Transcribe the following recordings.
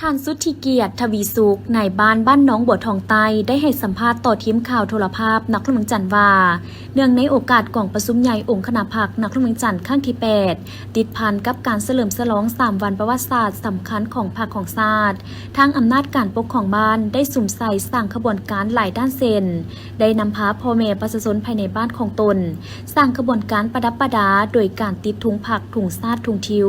ທ່ານ ສຸດທິກຽດ ທະວີສຸກ ນາຍບ້ານບ້ານໜອງບົວທອງໃຕ້ ໄດ້ໃຫ້ສຳພາດຕໍ່ທີມຂ່າວໂທລະພາບນະຄອນຫຼວງວຽງຈັນວ່າ ເນື່ອງໃນໂອກາດກອງປະຊຸມໃຫຍ່ອົງຄະນະພັກນະຄອນຫຼວງວຽງຈັນຄັ້ງທີແປດ ຕິດພັນກັບການສະເຫຼີມສະຫຼອງສາມວັນປະຫວັດສາດສຳຄັນຂອງພັກຂອງຊາດ, ທາງອຳນາດການປົກຄອງບ້ານໄດ້ສຸມໃສ່ສ້າງຂະບວນການຫຼາຍດ້ານເຊັ່ນ ໄດ້ນຳພາພໍ່ແມ່ປະຊາຊົນພາຍໃນບ້ານຂອງຕົນ ສ້າງຂະບວນການປະດັບປະດາໂດຍການຕິດທຸງພັກ, ທຸງຊາດ, ທຸງທິວ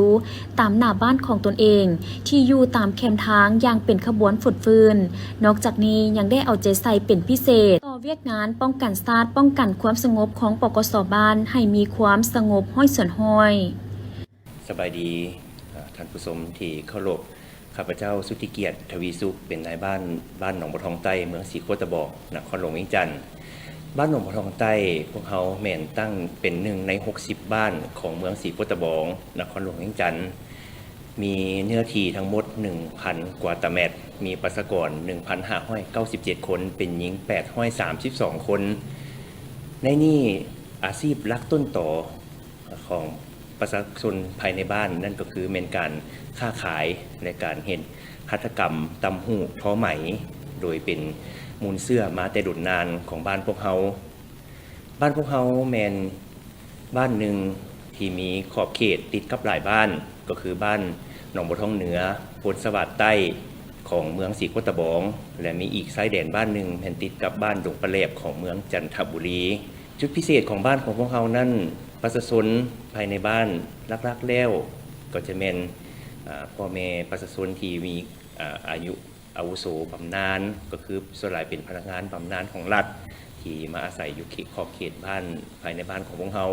ຕາມໜ້າບ້ານຂອງຕົນເອງ ທີ່ຢູ່ຕາມແຄມທາງຢ່າງເປັນຂະບວນຟົດຟື້ນ. ນອກຈາກນີ້ຍັງໄດ້ເອົາໃຈໃສ່ເປັນພິເສດຕໍ່ວຽກງານປ້ອງກັນຊາດ, ປ້ອງກັນຄວາມສະຫງົບຂອງ ປກສ ບ້ານ ໃຫ້ມີຄວາມສະຫງົບຮ້ອຍສ່ວນຮ້ອຍ. ສະບາຍດີ ເອີ່ ທ່ານຜູ້ຊົມທີ່ເຄົາລົບ. ຂ້າພະເຈົ້າ ສຸດທິກຽດ ທະວີສຸກ ເປັນນາຍບ້ານບ້ານໜອງບົວທອງໃຕ້ ເມືອງສີໂຄດຕະບອງ ນະຄອນຫຼວງວຽງຈັນ. ບ້ານໜອງບົວທອງໃຕ້ ພວກເຮົາແມ່ນຕັ້ງເປັນໜຶ່ງໃນຫົກສິບບ້ານຂອງເມືອງສີໂຄດຕະບອງ ນະຄອນຫຼວງວຽງຈັນ, ມີເນື້ອທີ່ທັງໝົດໜຶ່ງພັນກວ່າຕາແມັດ, ມີປະຊາກອນໜຶ່ງພັນຫ້າຮ້ອຍເກົ້າສິບເຈັດຄົນ, ເປັນຍິງແປດຮ້ອຍສາມສິບສອງຄົນ. ໃນນີ້ອາຊີບຫຼັກຕົ້ນຕໍ ຂອງປະຊາຊົນພາຍໃນບ້ານ ນັ້ນກໍຄືແມ່ນການຄ້າຂາຍ ແລະ ການເຮັດຫັດຖະກຳຕ່ຳຫູ້ທໍໄໝ ໂດຍເປັນມູນເຊື້ອມາແຕ່ດົນນານຂອງບ້ານພວກເຮົາ. ບ້ານພວກເຮົາແມ່ນບ້ານໜຶ່ງທີ່ມີຂອບເຂດຕິດກັບຫຼາຍບ້ານ ກໍຄືບ້ານໜອງບົວທອງເໜືອ, ໂພນສະຫວາດໃຕ້ຂອງເມືອງສີໂຄດຕະບອງ ແລະ ມີອີກຊາຍແດນບ້ານໜຶ່ງແມ່ນຕິດກັບບ້ານດົງປະແຫຼບຂອງເມືອງຈັນທະບູລີ. ຈຸດພິເສດຂອງບ້ານຂອງພວກເຮົານັ້ນ ປະຊາຊົນພາຍໃນບ້ານຫຼັກໆແລ້ວ ກໍຈະແມ່ນ ອາ ພໍ່ແມ່ປະຊາຊົນທີ່ມີ ອາ ອາຍຸອາວຸໂສບຳນານ ກໍຄືສ່ວນຫຼາຍເປັນພະນັກງານບຳນານຂອງລັດ ທີ່ມາອາໄສຢູ່ເຂດ ຂອບເຂດບ້ານ ພາຍໃນບ້ານຂອງພວກເຮົາ.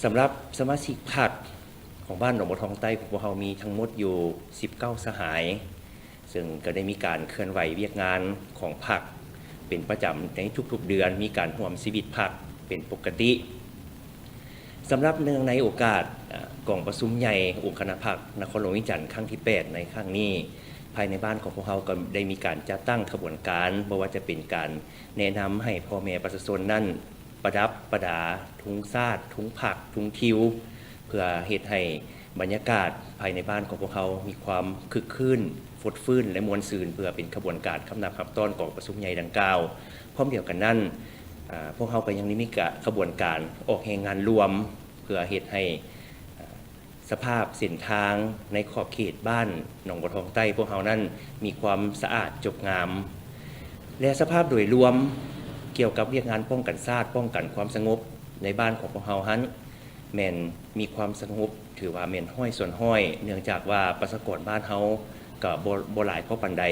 ສຳລັບສະມາຊິກພັກຂອງບ້ານໜອງບົວທອງໃຕ້ຂອງພວກເຮົາມີທັງໝົດຢູ່ສິບເກົ້າສະຫາຍ. ເຊິ່ງກໍໄດ້ມີການເຄື່ອນໄຫວວຽກງານຂອງພັກເປັນປະຈຳໃນທຸກໆເດືອນ, ມີການຮ່ວມຊີວິດພັກເປັນປົກກະຕິ. ສຳລັບເນື່ອງໃນໂອກາດ ອາ ກອງປະຊຸມໃຫຍ່ອົງຄະນະພັກນະຄອນຫຼວງວຽງຈັນຄັ້ງທີແປດໃນຄັ້ງນີ້, ພາຍໃນບ້ານຂອງພວກເຮົາກໍໄດ້ມີການຈັດຕັ້ງຂະບວນການ, ບໍ່ວ່າຈະເປັນການແນະນຳໃຫ້ພໍ່ແມ່ປະຊາຊົນນັ້ນ ປະດັບປະດາທຸງຊາດ, ທຸງພັກ, ທຸງທິວ ເພື່ອເຮັດໃຫ້ບັນຍາກາດພາຍໃນບ້ານຂອງພວກເຮົາມີຄວາມຄຶກຄື້ນ, ຟົດຟື້ນ ແລະ ມ່ວນຊື່ນ ເພື່ອເປັນຂະບວນການຄຳນັບຮັບຕ້ອນກອງປະຊຸມໃຫຍ່ດັ່ງກ່າວ. ພ້ອມດຽວກັນນັ້ນ, ອາ, ພວກເຮົາກໍຍັງໄດ້ມີກະ, ຂະບວນການອອກແຮງງານລວມ ເພື່ອເຮັດໃຫ້, ອາ, ສະພາບເສັ້ນທາງໃນຂອບເຂດບ້ານໜອງບົວທອງໃຕ້ພວກເຮົານັ້ນມີຄວາມສະອາດຈົບງາມ ແລະ ສະພາບໂດຍລວມກ່ຽວກັບວຽກງານປ້ອງກັນຊາດ, ປ້ອງກັນຄວາມສະຫງົບໃນບ້ານຂອງພວກເຮົາຫັ້ນ ແມ່ນມີຄວາມສະຫງົບ ຖືວ່າແມ່ນຮ້ອຍສ່ວນຮ້ອຍ ເນື່ອງຈາກວ່າປະຊາກອນບ້ານເຮົາກໍບໍ່, ບໍ່ຫຼາຍພໍປານໃດ,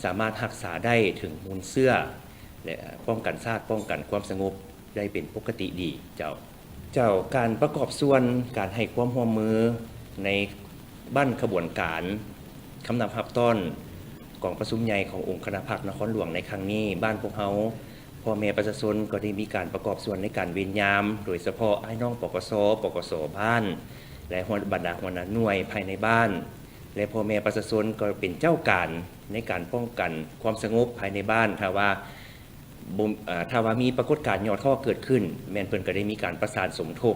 ສາມາດຮັກສາໄດ້ເຖິງມູນເຊື້ອ ແລະ ປ້ອງກັນຊາດ, ປ້ອງກັນຄວາມສະຫງົບ ໄດ້ເປັນປົກກະຕິດີເຈົ້າ. ເຈົ້າ, ການປະກອບສ່ວນ ການໃຫ້ຄວາມຮ່ວມມືໃນບັ້ນຂະບວນການຄຳນັບຮັບຕ້ອນກອງປະຊຸມໃຫຍ່ຂອງອົງຄະນະພັກນະຄອນຫຼວງໃນຄັ້ງນີ້, ບ້ານພວກເຮົາ ພໍ່ແມ່ປະຊາຊົນກໍໄດ້ມີການປະກອບສ່ວນໃນການເວນຍາມ, ໂດຍສະເພາະອ້າຍນ້ອງ ປກສ, ປກສ ບ້ານ ແລະ ຫົວ, ບັນດາຫົວໜ້າໜ່ວຍພາຍໃນບ້ານ ແລະ ພໍ່ແມ່ປະຊາຊົນກໍເປັນເຈົ້າການໃນການປ້ອງກັນຄວາມສະຫງົບພາຍໃນບ້ານ. ຖ້າວ່າ ບໍ່, ອາ, ຖ້າວ່າມີປາກົດການຫຍໍ້ທໍ້ເກີດຂຶ້ນ, ແມ່ນເພິ່ນກໍໄດ້ມີການປະສານສົມທົບ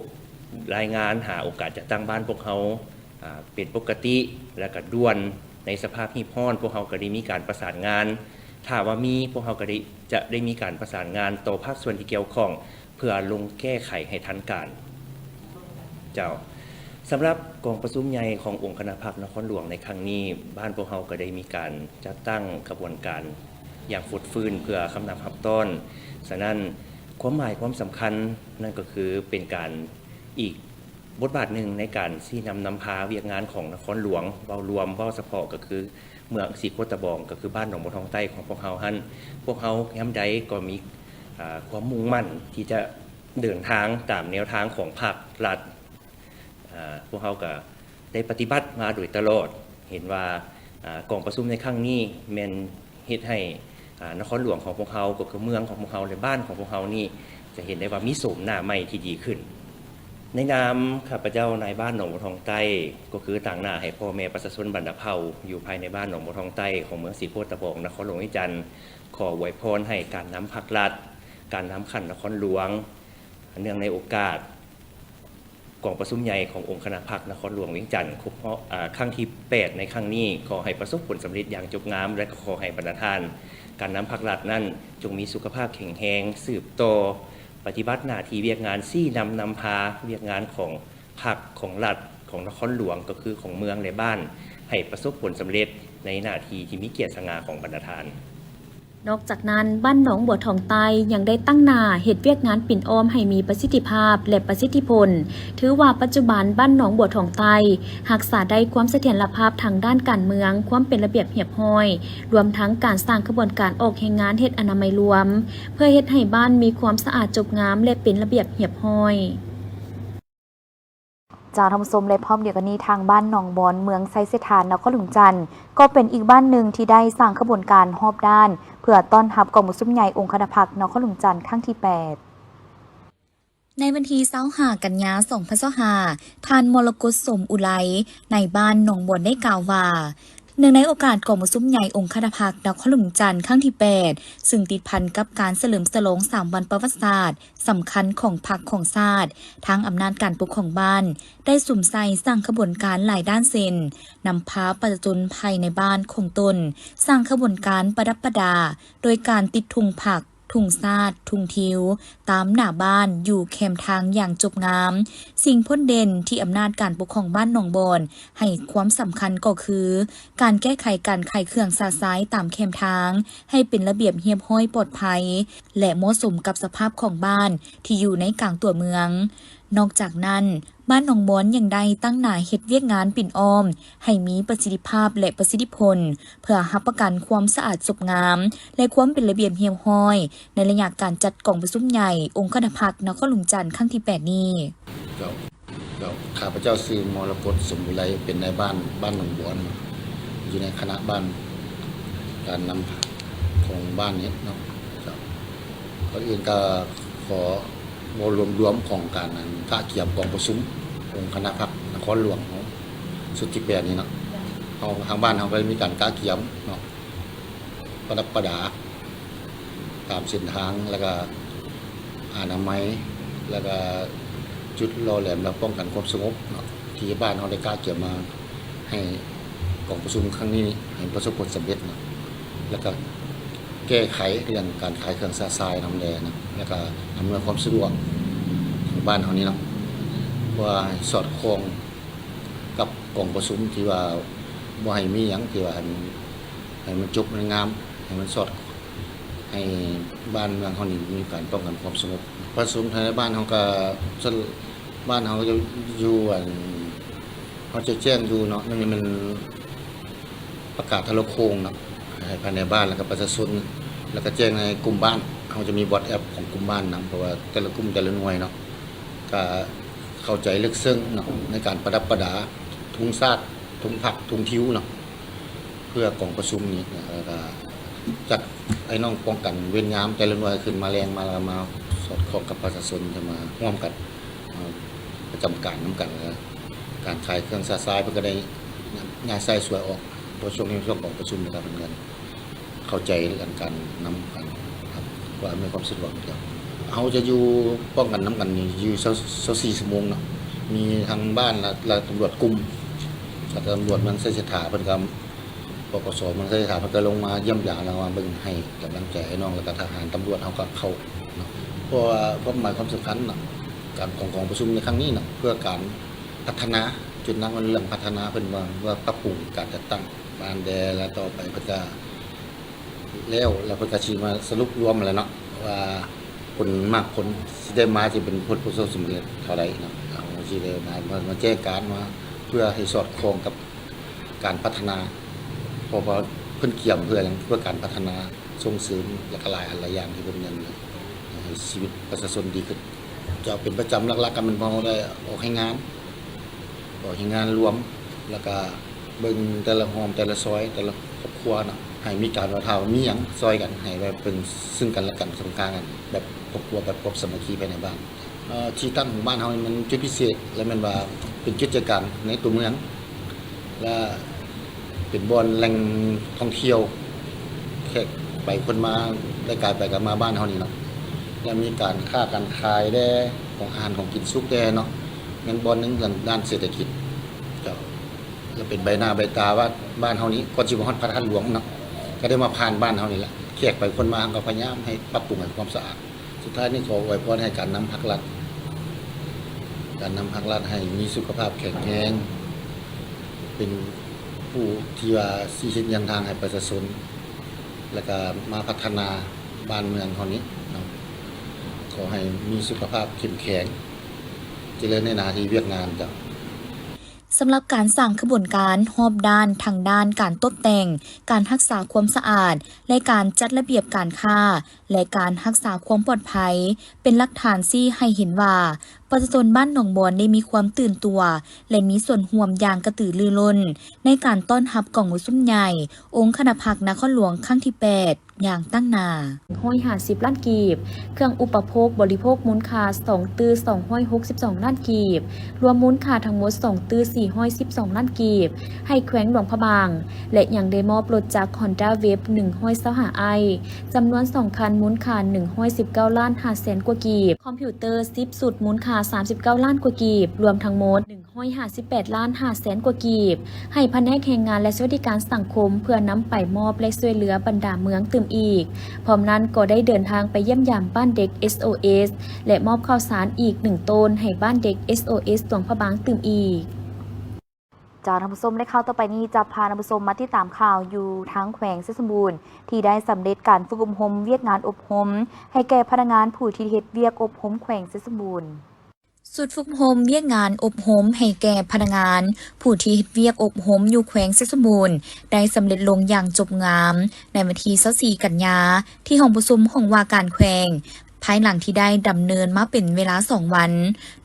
ລາຍງານຫາອົງການຈັດຕັ້ງບ້ານພວກເຮົາ, ອາ, ເປັນປົກກະຕິ ແລະ ກໍດ່ວນ. ໃນສະພາບຮີບຮ້ອນ, ພວກເຮົາກໍໄດ້ມີການປະສານງານ. ຖ້າວ່າມີ, ພວກເຮົາກໍໄດ້, ຈະໄດ້ມີການປະສານງານຕໍ່ພາກສ່ວນທີ່ກ່ຽວຂ້ອງ ເພື່ອລົງແກ້ໄຂໃຫ້ທັນການ. ເຈົ້າ, ສຳລັບກອງປະຊຸມໃຫຍ່ຂອງອົງຄະນະພັກນະຄອນຫຼວງໃນຄັ້ງນີ້, ບ້ານພວກເຮົາກໍໄດ້ມີການຈັດຕັ້ງຂະບວນການຢ່າງຟົດຟື້ນເພື່ອຄຳນັບຮັບຕ້ອນ. ສະນັ້ນ, ຄວາມໝາຍຄວາມສຳຄັນນັ້ນກໍຄືເປັນການ ອີກບົດບາດໜຶ່ງໃນການຊີ້ນຳນຳພາວຽກງານຂອງນະຄອນຫຼວງ. ເວົ້າລວມ, ເວົ້າສະເພາະກໍຄືເມືອງສີໂຄດຕະບອງ, ກໍຄືບ້ານໜອງບົວທອງໃຕ້ຂອງພວກເຮົາຫັ້ນ, ພວກເຮົາຍາມໃດກໍມີ, ອາ, ຄວາມມຸ່ງໝັ້ນທີ່ຈະເດີນທາງຕາມແນວທາງຂອງພັກລັດ. ອາ, ພວກເຮົາກໍໄດ້ປະຕິບັດມາໂດຍຕະຫຼອດ. ເຫັນວ່າ, ອາ, ກອງປະຊຸມໃນຄັ້ງນີ້ແມ່ນເຮັດໃຫ້, ອາ, ນະຄອນຫຼວງຂອງພວກເຮົາ, ກໍຄືເມືອງຂອງພວກເຮົາ ແລະ ບ້ານຂອງພວກເຮົານີ້ ຈະເຫັນໄດ້ວ່າມີໂສມໜ້າໃໝ່ທີ່ດີຂຶ້ນ. ໃນນາມຂ້າພະເຈົ້ານາຍບ້ານໜອງບົວທອງໃຕ້, ກໍຄືຕາງໜ້າໃຫ້ພໍ່ແມ່ປະຊາຊົນບັນດາເຜົ່າຢູ່ພາຍໃນບ້ານໜອງບົວທອງໃຕ້ຂອງເມືອງສີໂຄດຕະບອງ ນະຄອນຫຼວງວຽງຈັນ, ຂໍອວຍພອນໃຫ້ການນຳພັກລັດ, ການນຳຂັ້ນນະຄອນຫຼວງ, ເນື່ອງໃນໂອກາດ ກອງປະຊຸມໃຫຍ່ຂອງອົງຄະນະພັກນະຄອນຫຼວງວຽງຈັນ ຄົບຮອບ ອາ ຄັ້ງທີແປດ ໃນຄັ້ງນີ້ ຂໍໃຫ້ປະສົບຜົນສຳເລັດຢ່າງຈົບງາມ ແລະ ກໍຂໍໃຫ້ບັນດາທ່ານການນຳພັກລັດນັ້ນ ຈົ່ງມີສຸຂະພາບແຂງແຮງ, ສືບຕໍ່ປະຕິບັດໜ້າທີ່ວຽກງານຊີ້ນຳນຳພາວຽກງານຂອງພັກ, ຂອງລັດ, ຂອງນະຄອນຫຼວງ, ກໍຄືຂອງເມືອງ ແລະ ບ້ານ ໃຫ້ປະສົບຜົນສຳເລັດໃນໜ້າທີ່ທີ່ມີກຽດສະຫງ່າຂອງບັນດາທ່ານ. ນອກຈາກນັ້ນ, ບ້ານໜອງບົວທອງໃຕ້ຍັງໄດ້ຕັ້ງໜ້າເຮັດວຽກງານປິ່ນອ້ອມໃຫ້ມີປະສິດທິພາບ ແລະ ປະສິດທິຜົນ, ຖືວ່າປັດຈຸບັນບ້ານໜອງບົວທອງໃຕ້ຮັກສາໄດ້ຄວາມສະຖຽນລະພາບທາງດ້ານການເມືອງ, ຄວາມເປັນລະບຽບຮຽບຮ້ອຍ, ລວມທັງການສ້າງຂະບວນການອອກແຮງງານເຮັດອະນາໄມລວມ, ເພື່ອເຮັດໃຫ້ບ້ານມີຄວາມສະອາດຈົບງາມ ແລະ ເປັນລະບຽບຮຽບຮ້ອຍ. ເຈົ້າ ທ່ານຜູ້ຊົມ ແລະ ພ້ອມດຽວກັນນີ້ ທາງບ້ານໜອງບອນ ເມືອງໄຊເສດຖາ ນະຄອນຫຼວງຈັນ ກໍເປັນອີກບ້ານໜຶ່ງທີ່ໄດ້ສ້າງຂະບວນການຮອບດ້ານ ເພື່ອຕ້ອນຮັບກອງປະຊຸມໃຫຍ່ອົງຄະນະພັກນະຄອນຫຼວງຈັນຄັ້ງທີແປດ. ໃນວັນທີຊາວຫ້າ ກັນຍາ ສອງພັນຊາວຫ້າ ທ່ານ ມໍລະກົດ ສົມອຸໄລ ນາຍບ້ານໜອງບອນ ໄດ້ກ່າວວ່າ ເນື່ອງໃນໂອກາດກອງປະຊຸມໃຫຍ່ອົງຄະນະພັກນະຄອນຫຼວງຈັນຄັ້ງທີແປດ ຊຶ່ງຕິດພັນກັບການສະເຫຼີມສະຫຼອງສາມວັນປະຫວັດສາດ ສຳຄັນຂອງພັກຂອງຊາດ, ທາງອຳນາດການປົກຄອງບ້ານໄດ້ສຸມໃສ່ສ້າງຂະບວນການຫຼາຍດ້ານເຊັ່ນ ນຳພາປະຊາຊົນພາຍໃນບ້ານຂອງຕົນ ສ້າງຂະບວນການປະດັບປະດາ ໂດຍການຕິດທຸງພັກ, ທຸງຊາດ, ທຸງທິວ ຕາມໜ້າບ້ານ, ຢູ່ແຄມທາງຢ່າງຈົບງາມ. ສິ່ງພົ້ນເດັ່ນທີ່ອຳນາດການປົກຄອງບ້ານໜອງບອນໃຫ້ຄວາມສຳຄັນກໍຄື ການແກ້ໄຂການຂາຍເຄື່ອງຊະຊາຍຕາມແຄມທາງ ໃຫ້ເປັນລະບຽບຮຽບຮ້ອຍປອດໄພ ແລະ ເໝາະສົມກັບສະພາບຂອງບ້ານທີ່ຢູ່ໃນກາງຕົວເມືອງ. ນອກຈາກນັ້ນ, ບ້ານໜອງບອນຍັງໄດ້ຕັ້ງໜ້າເຮັດວຽກງານປິ່ນອ້ອມໃຫ້ມີປະສິດທິພາບ ແລະ ປະສິດທິຜົນ ເພື່ອຮັບປະກັນຄວາມສະອາດສົບງາມ ແລະ ຄວາມເປັນລະບຽບຮຽບຮ້ອຍ ໃນໄລຍະການຈັດກອງປະຊຸມໃຫຍ່ອົງຄະນະພັກນະຄອນຫຼວງຈັນຄັ້ງທີແປດນີ້. ເຈົ້າ ເຈົ້າ ຂ້າພະເຈົ້າຊື່ ມໍລະກົດ ສົມອຸໄລ ເປັນນາຍບ້ານບ້ານໜອງບອນ ຢູ່ໃນຄະນະບ້ານການນຳຂອງບ້ານນີ້ເນາະ. ເຈົ້າ ກ່ອນອື່ນກໍຂໍເວົ້າລວມໆຂອງການ ອັນ ກະກຽມກອງປະຊຸມອົງຄະນະພັກນະຄອນຫຼວງເຮົາ ຊຸດທີແປດນີ້ເນາະ. ເຮົາ ທາງບ້ານເຮົາກໍໄດ້ມີການກະກຽມເນາະ ປະດັບປະດາຕາມເສັ້ນທາງ ແລ້ວກະອະນາໄມ ແລ້ວກະຈຸດຫຼໍ່ແຫຼມ ແລະ ປ້ອງກັນຄວາມສະຫງົບເນາະ ທີ່ບ້ານເຮົາໄດ້ກະກຽມມາໃຫ້ກອງປະຊຸມຄັ້ງນີ້ໃຫ້ປະສົບຜົນສຳເລັດເນາະ ແລ້ວກະແກ້ໄຂເລື່ອງການຂາຍເຄື່ອງຊະຊາຍນຳແດ່ເນາະ ແລ້ວກະອຳນວຍຄວາມສະດວກຂອງບ້ານເຮົານີ້ເນາະ ເພື່ອໃຫ້ສອດຄ່ອງ ກັບກອງປະຊຸມທີ່ວ່າບໍ່ໃຫ້ມີຫຍັງ ທີ່ວ່າໃຫ້ມັນ ໃຫ້ມັນຈົບ ໃຫ້ມັນງາມ ໃຫ້ມັນສອດ ໃຫ້ບ້ານເມືອງເຮົານີ້ມີການປ້ອງກັນຄວາມສະຫງົບ. ປະຊາຊົນພາຍໃນບ້ານເຮົາກໍ ສ່ວນ ບ້ານເຮົາຢູ່ ຢູ່ ອັນ ເຮົາຈະແຈ້ງຢູ່ເນາະ ໜຶ່ງແມ່ນປະກາດທາງໂທລະໂຄ່ງເນາະ ໃຫ້ພາຍໃນບ້ານ ແລ້ວກໍປະຊາຊົນ ແລ້ວກໍແຈ້ງໃນກຸ່ມບ້ານ. ເຮົາຈະມີ WhatsApp ຂອງກຸ່ມບ້ານນຳ ເພາະວ່າແຕ່ລະກຸ່ມແຕ່ລະໜ່ວຍເນາະ ກະເຂົ້າໃຈເລິກເຊິ່ງເນາະ ໃນການປະດັບປະດາທຸງຊາດ, ທຸງພັກ, ທຸງທິວເນາະ ເພື່ອກອງປະຊຸມນີ້ ແລ້ວກະຈັດໃຫ້ນ້ອງປ້ອງກັນເວນຍາມແຕ່ລະໜ່ວຍຂຶ້ນມາແລງມາ ແລ້ວມາສອດຄ່ອງກັບປະຊາຊົນ ຈະມາຮ່ວມກັນ ເອີ່ ປະຈຳການນຳກັນ. ແລ້ວການຂາຍເຄື່ອງຊະຊາຍ ເພິ່ນກໍໄດ້ຍ້າຍຊາຍສວຍອອກ ເພາະຊ່ວງນີ້ຊ່ວງກອງປະຊຸມ ແລ້ວກໍເພິ່ນກໍ ເຂົ້າໃຈເລື່ອງການນຳ ການ ເພື່ອອຳນວຍຄວາມສະດວກ. ເຮົາຈະຢູ່ປ້ອງກັນນຳກັນນີ້ຢູ່ຊາວສີ່ຊົ່ວໂມງເນາະ ມີທັງບ້ານ ແລະ ແລະ ຕຳຫຼວດກຸ່ມ ແລະ ຕຳຫຼວດເມືອງໄຊເສດຖາ ເພິ່ນກໍ ປກສ ເມືອງໄຊເສດຖາ ເພິ່ນກໍລົງມາຢ້ຽມຢາມ ແລ້ວມາເບິ່ງໃຫ້ກຳລັງໃຈອ້າຍນ້ອງ ແລ້ວກໍທະຫານຕຳຫຼວດເຮົາກໍເຂົ້າເນາະ ເພາະວ່າຄວາມໝາຍຄວາມສຳຄັນເນາະ ການຂອງກອງປະຊຸມໃນຄັ້ງນີ້ເນາະ ເພື່ອການ ພັດທະນາ ຈຸດໜັກແມ່ນເລື່ອງພັດທະນາ ເພິ່ນວ່າ ວ່າປັບປຸງການຈັດຕັ້ງບ້ານແດ່ ແລ້ວຕໍ່ໄປເພິ່ນກະແລ້ວ ແລ້ວເພິ່ນກະຊິມາສະຫຼຸບລວມຫັ້ນແຫຼະເນາະ ວ່າຜົນໝາກຜົນຊິໄດ້ມາ ຊິເປັນຜົນປະສົບສຳເລັດເທົ່າໃດເນາະ ເຮົາຊິໄດ້ມາ ມາ ມາແຈ້ງການ ມາ ເພື່ອໃຫ້ສອດຄ່ອງກັບການພັດທະນາ ເພາະວ່າເພິ່ນກຽມເພື່ອຫຍັງ ເພື່ອການພັດທະນາ ສົ່ງເສີມ ແລ້ວກະຫຼາຍອັນຫຼາຍຢ່າງທີ່ເພິ່ນແມ່ນໃຫ້ຊີວິດປະຊາຊົນດີຂຶ້ນ. ຈະເປັນປະຈຳຫຼັກໆ ກໍແມ່ນພວກເຮົາໄດ້ອອກແຮງງານ ອອກແຮງງານລວມ ແລ້ວກະເບິ່ງແຕ່ລະຮ່ອມ ແຕ່ລະຊອຍ ແຕ່ລະຄອບຄົວເນາະ ໃຫ້ມີການວ່າ ຖ້າວ່າມີຫຍັງຊ່ອຍກັນ ໃຫ້ວ່າເບິ່ງເຊິ່ງກັນແລະກັນ ສຳຄັນ ແບບຄອບຄົວ ແບບຄວາມສາມັກຄີພາຍໃນບ້ານ. ເອີ່ ທີ່ຕັ້ງຂອງບ້ານເຮົານີ້ມັນຈຸດພິເສດ ແລະ ແມ່ນວ່າເປັນຈຸດໃຈກາງໃນຕົວເມືອງ ແລະ ເປັນບ່ອນແຫຼ່ງທ່ອງທ່ຽວ ແຂກໄປຄົນມາ ໄດ້ກາຍໄປກາຍມາບ້ານເຮົານີ້ເນາະ ແລະ ມີການຄ້າການຂາຍແດ່ ຂອງອາຫານຂອງກິນສຸກແດ່ເນາະ ແລ ຍັງບ່ອນໜຶ່ງດ້ານ ດ້ານເສດຖະກິດ ເຈົ້າ ແລະ ເປັນໃບໜ້າໃບຕາວ່າບ້ານເຮົານີ້ ກ່ອນຊິມາຮອດພະທາດຫຼວງເນາະ ກໍໄດ້ມາຜ່ານບ້ານເຮົານີ້ແຫຼະ ແຂກໄປຄົນມາ ເຮົາກໍພະຍາຍາມໃຫ້ປັບປຸງໃຫ້ຄວາມສະອາດ. ສຸດທ້າຍນີ້ຂໍອວຍພອນໃຫ້ການນຳພັກລັດ ການນຳພັກລັດໃຫ້ມີສຸຂະພາບແຂງແຮງ ເປັນຜູ້ທີ່ວ່າຊີ້ເຮັດແນວທາງໃຫ້ປະຊາຊົນ ແລ້ວກໍມາພັດທະນາບ້ານເມືອງເຮົານີ້ເນາະ. ຂໍໃຫ້ມີສຸຂະພາບເຂັ້ມແຂງ ຈະເລີນໃນໜ້າທີ່ວຽກງານເຈົ້າ. ສຳລັບການສ້າງຂະບວນການຮອບດ້ານ ທັງດ້ານການຕົບແຕ່ງ, ການຮັກສາຄວາມສະອາດ ແລະ ການຈັດລະບຽບການຄ້າ ແລະ ການຮັກສາຄວາມປອດໄພ ເປັນຫຼັກຖານຊີ້ໃຫ້ເຫັນວ່າ ປະຊາຊົນບ້ານໜອງບອນໄດ້ມີຄວາມຕື່ນຕົວ ແລະ ມີສ່ວນຮ່ວມຢ່າງກະຕືລືລົ້ນ ໃນການຕ້ອນຮັບກອງປະຊຸມໃຫຍ່ອົງຄະນະພັກນະຄອນຫຼວງຄັ້ງທີແປດ ຢ່າງຕັ້ງໜ້າ. ຮ້ອຍຫ້າສິບລ້ານກີບ, ເຄື່ອງອຸປະໂພກບໍລິໂພກມູນຄ່າສອງຕື້ສອງຮ້ອຍຫົກສິບສອງລ້ານກີບ, ລວມມູນຄ່າທັງໝົດສອງຕື້ສີ່ຮ້ອຍສິບສອງລ້ານກີບ ໃຫ້ແຂວງຫຼວງພະບາງ ແລະ ຍັງໄດ້ມອບລົດຈັກ Honda Wave ໜຶ່ງຮ້ອຍຊາວຫ້າ ໄອ ຈຳນວນສອງຄັນ ມູນຄ່າໜຶ່ງຮ້ອຍສິບເກົ້າລ້ານຫ້າແສນກວ່າກີບ, ຄອມພິວເຕີສິບຊຸດ ມູນຄ່າສາມສິບເກົ້າລ້ານກວ່າກີບ, ລວມທັງໝົດໜຶ່ງຮ້ອຍຫ້າສິບແປດລ້ານຫ້າແສນກວ່າກີບ ໃຫ້ພະແນກແຮງງານ ແລະ ສະຫວັດດີການສັງຄົມ ເພື່ອນຳໄປມອບ ແລະ ຊ່ວຍເຫຼືອບັນດາເມືອງຕື່ມອີກ. ພ້ອມນັ້ນກໍໄດ້ເດີນທາງໄປຢ້ຽມຢາມບ້ານເດັກ ເອສໂອເອສ ແລະ ມອບເຂົ້າສານອີກໜຶ່ງໂຕນໃຫ້ບ້ານເດັກ ເອສໂອເອສ ຫຼວງພະບາງຕື່ມອີກ. ເຈົ້າ ທ່ານຜູ້ຊົມ ແລະ ຂ່າວຕໍ່ໄປນີ້ຈະພາທ່ານຜູ້ຊົມມາຕິດຕາມຂ່າວຢູ່ທາງແຂວງໄຊສົມບູນ ທີ່ໄດ້ສຳເລັດການຝຶກອົບຮົມວຽກງານອົບຮົມໃຫ້ແກ່ພະນັກງານຜູ້ທີ່ເຮັດວຽກອົບຮົມແຂວງໄຊສົມບູນ. ຊຸດຝຶກອົບຮົມວຽກງານອົບຮົມໃຫ້ແກ່ພະນັກງານຜູ້ທີ່ເຮັດວຽກອົບຮົມຢູ່ແຂວງໄຊສົມບູນ ໄດ້ສຳເລັດລົງຢ່າງຈົບງາມໃນວັນທີຊາວສີ່ກັນຍາ ທີ່ຫ້ອງປະຊຸມຫ້ອງວ່າການແຂວງ ພາຍຫຼັງທີ່ໄດ້ດຳເນີນມາເປັນເວລາສອງວັນ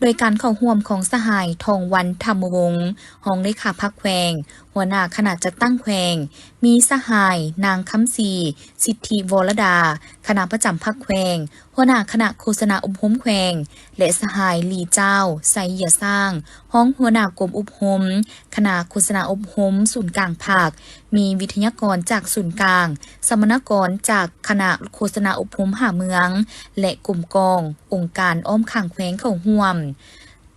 ໂດຍການເຂົ້າຮ່ວມຂອງສະຫາຍ ທອງວັນ ທຳມະວົງ ຮອງເລຂາພັກແຂວງ, ຫົວໜ້າຄະນະຈັດຕັ້ງແຂວງ, ມີສະຫາຍ ນາງ ຄຳສີ ສິດທິວໍລະດາ ຄະນະປະຈຳພັກແຂວງ, ຫົວໜ້າຄະນະໂຄສະນາອົບຮົມແຂວງ ແລະ ສະຫາຍ ຫຼີເຈົ້າ ໄຊຍະສ້າງ ຮອງຫົວໜ້າກົມອົບຮົມ ຄະນະໂຄສະນາອົບຮົມສູນກາງພັກ, ມີວິທະຍາກອນຈາກສູນກາງ, ສຳມະນາກອນຈາກຄະນະໂຄສະນາອົບຮົມຫ້າເມືອງ ແລະ ກົມກອງ ອົງການອ້ອມຂ້າງແຂວງເຂົ້າຮ່ວມ.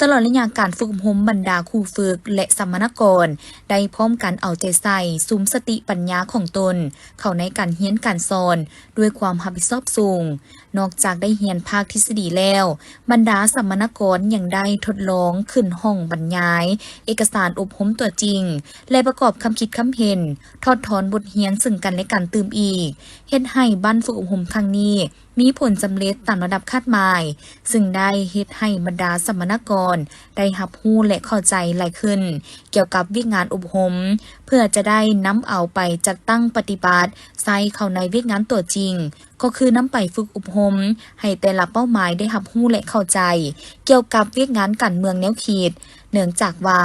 ຕະຫຼອດໄລຍະການຝຶກອົບຮົມ, ບັນດາຄູຝຶກ ແລະ ສຳມະນາກອນ ໄດ້ພ້ອມກັນເອົາໃຈໃສ່ສຸມສະຕິປັນຍາຂອງຕົນເຂົ້າໃນການຮຽນການສອນດ້ວຍຄວາມຮັບຜິດຊອບສູງ. ນອກຈາກໄດ້ຮຽນພາກທິດສະດີແລ້ວ, ບັນດາສຳມະນາກອນຍັງໄດ້ທົດລອງຂຶ້ນຫ້ອງບັນຍາຍເອກະສານອົບຮົມຕົວຈິງ ແລະ ປະກອບຄຳຄິດຄຳເຫັນ, ຖອດຖອນບົດຮຽນເຊິ່ງກັນແລະກັນຕື່ມອີກ, ເຮັດໃຫ້ບັ້ນຝຶກອົບຮົມຄັ້ງນີ້ ມີຜົນສຳເລັດຕາມລະດັບຄາດໝາຍ, ຊຶ່ງໄດ້ເຮັດໃຫ້ບັນດາສຳມະນາກອນໄດ້ຮັບຮູ້ ແລະ ເຂົ້າໃຈຫຼາຍຂຶ້ນກ່ຽວກັບວຽກງານອົບຮົມ, ເພື່ອຈະໄດ້ນຳເອົາໄປຈັດຕັ້ງປະຕິບັດໃຊ້ເຂົ້າໃນວຽກງານຕົວຈິງ, ກໍຄືນຳໄປຝຶກອົບຮົມໃຫ້ແຕ່ລະເປົ້າໝາຍໄດ້ຮັບຮູ້ ແລະ ເຂົ້າໃຈກ່ຽວກັບວຽກງານການເມືອງແນວຄິດ, ເນື່ອງຈາກວ່າ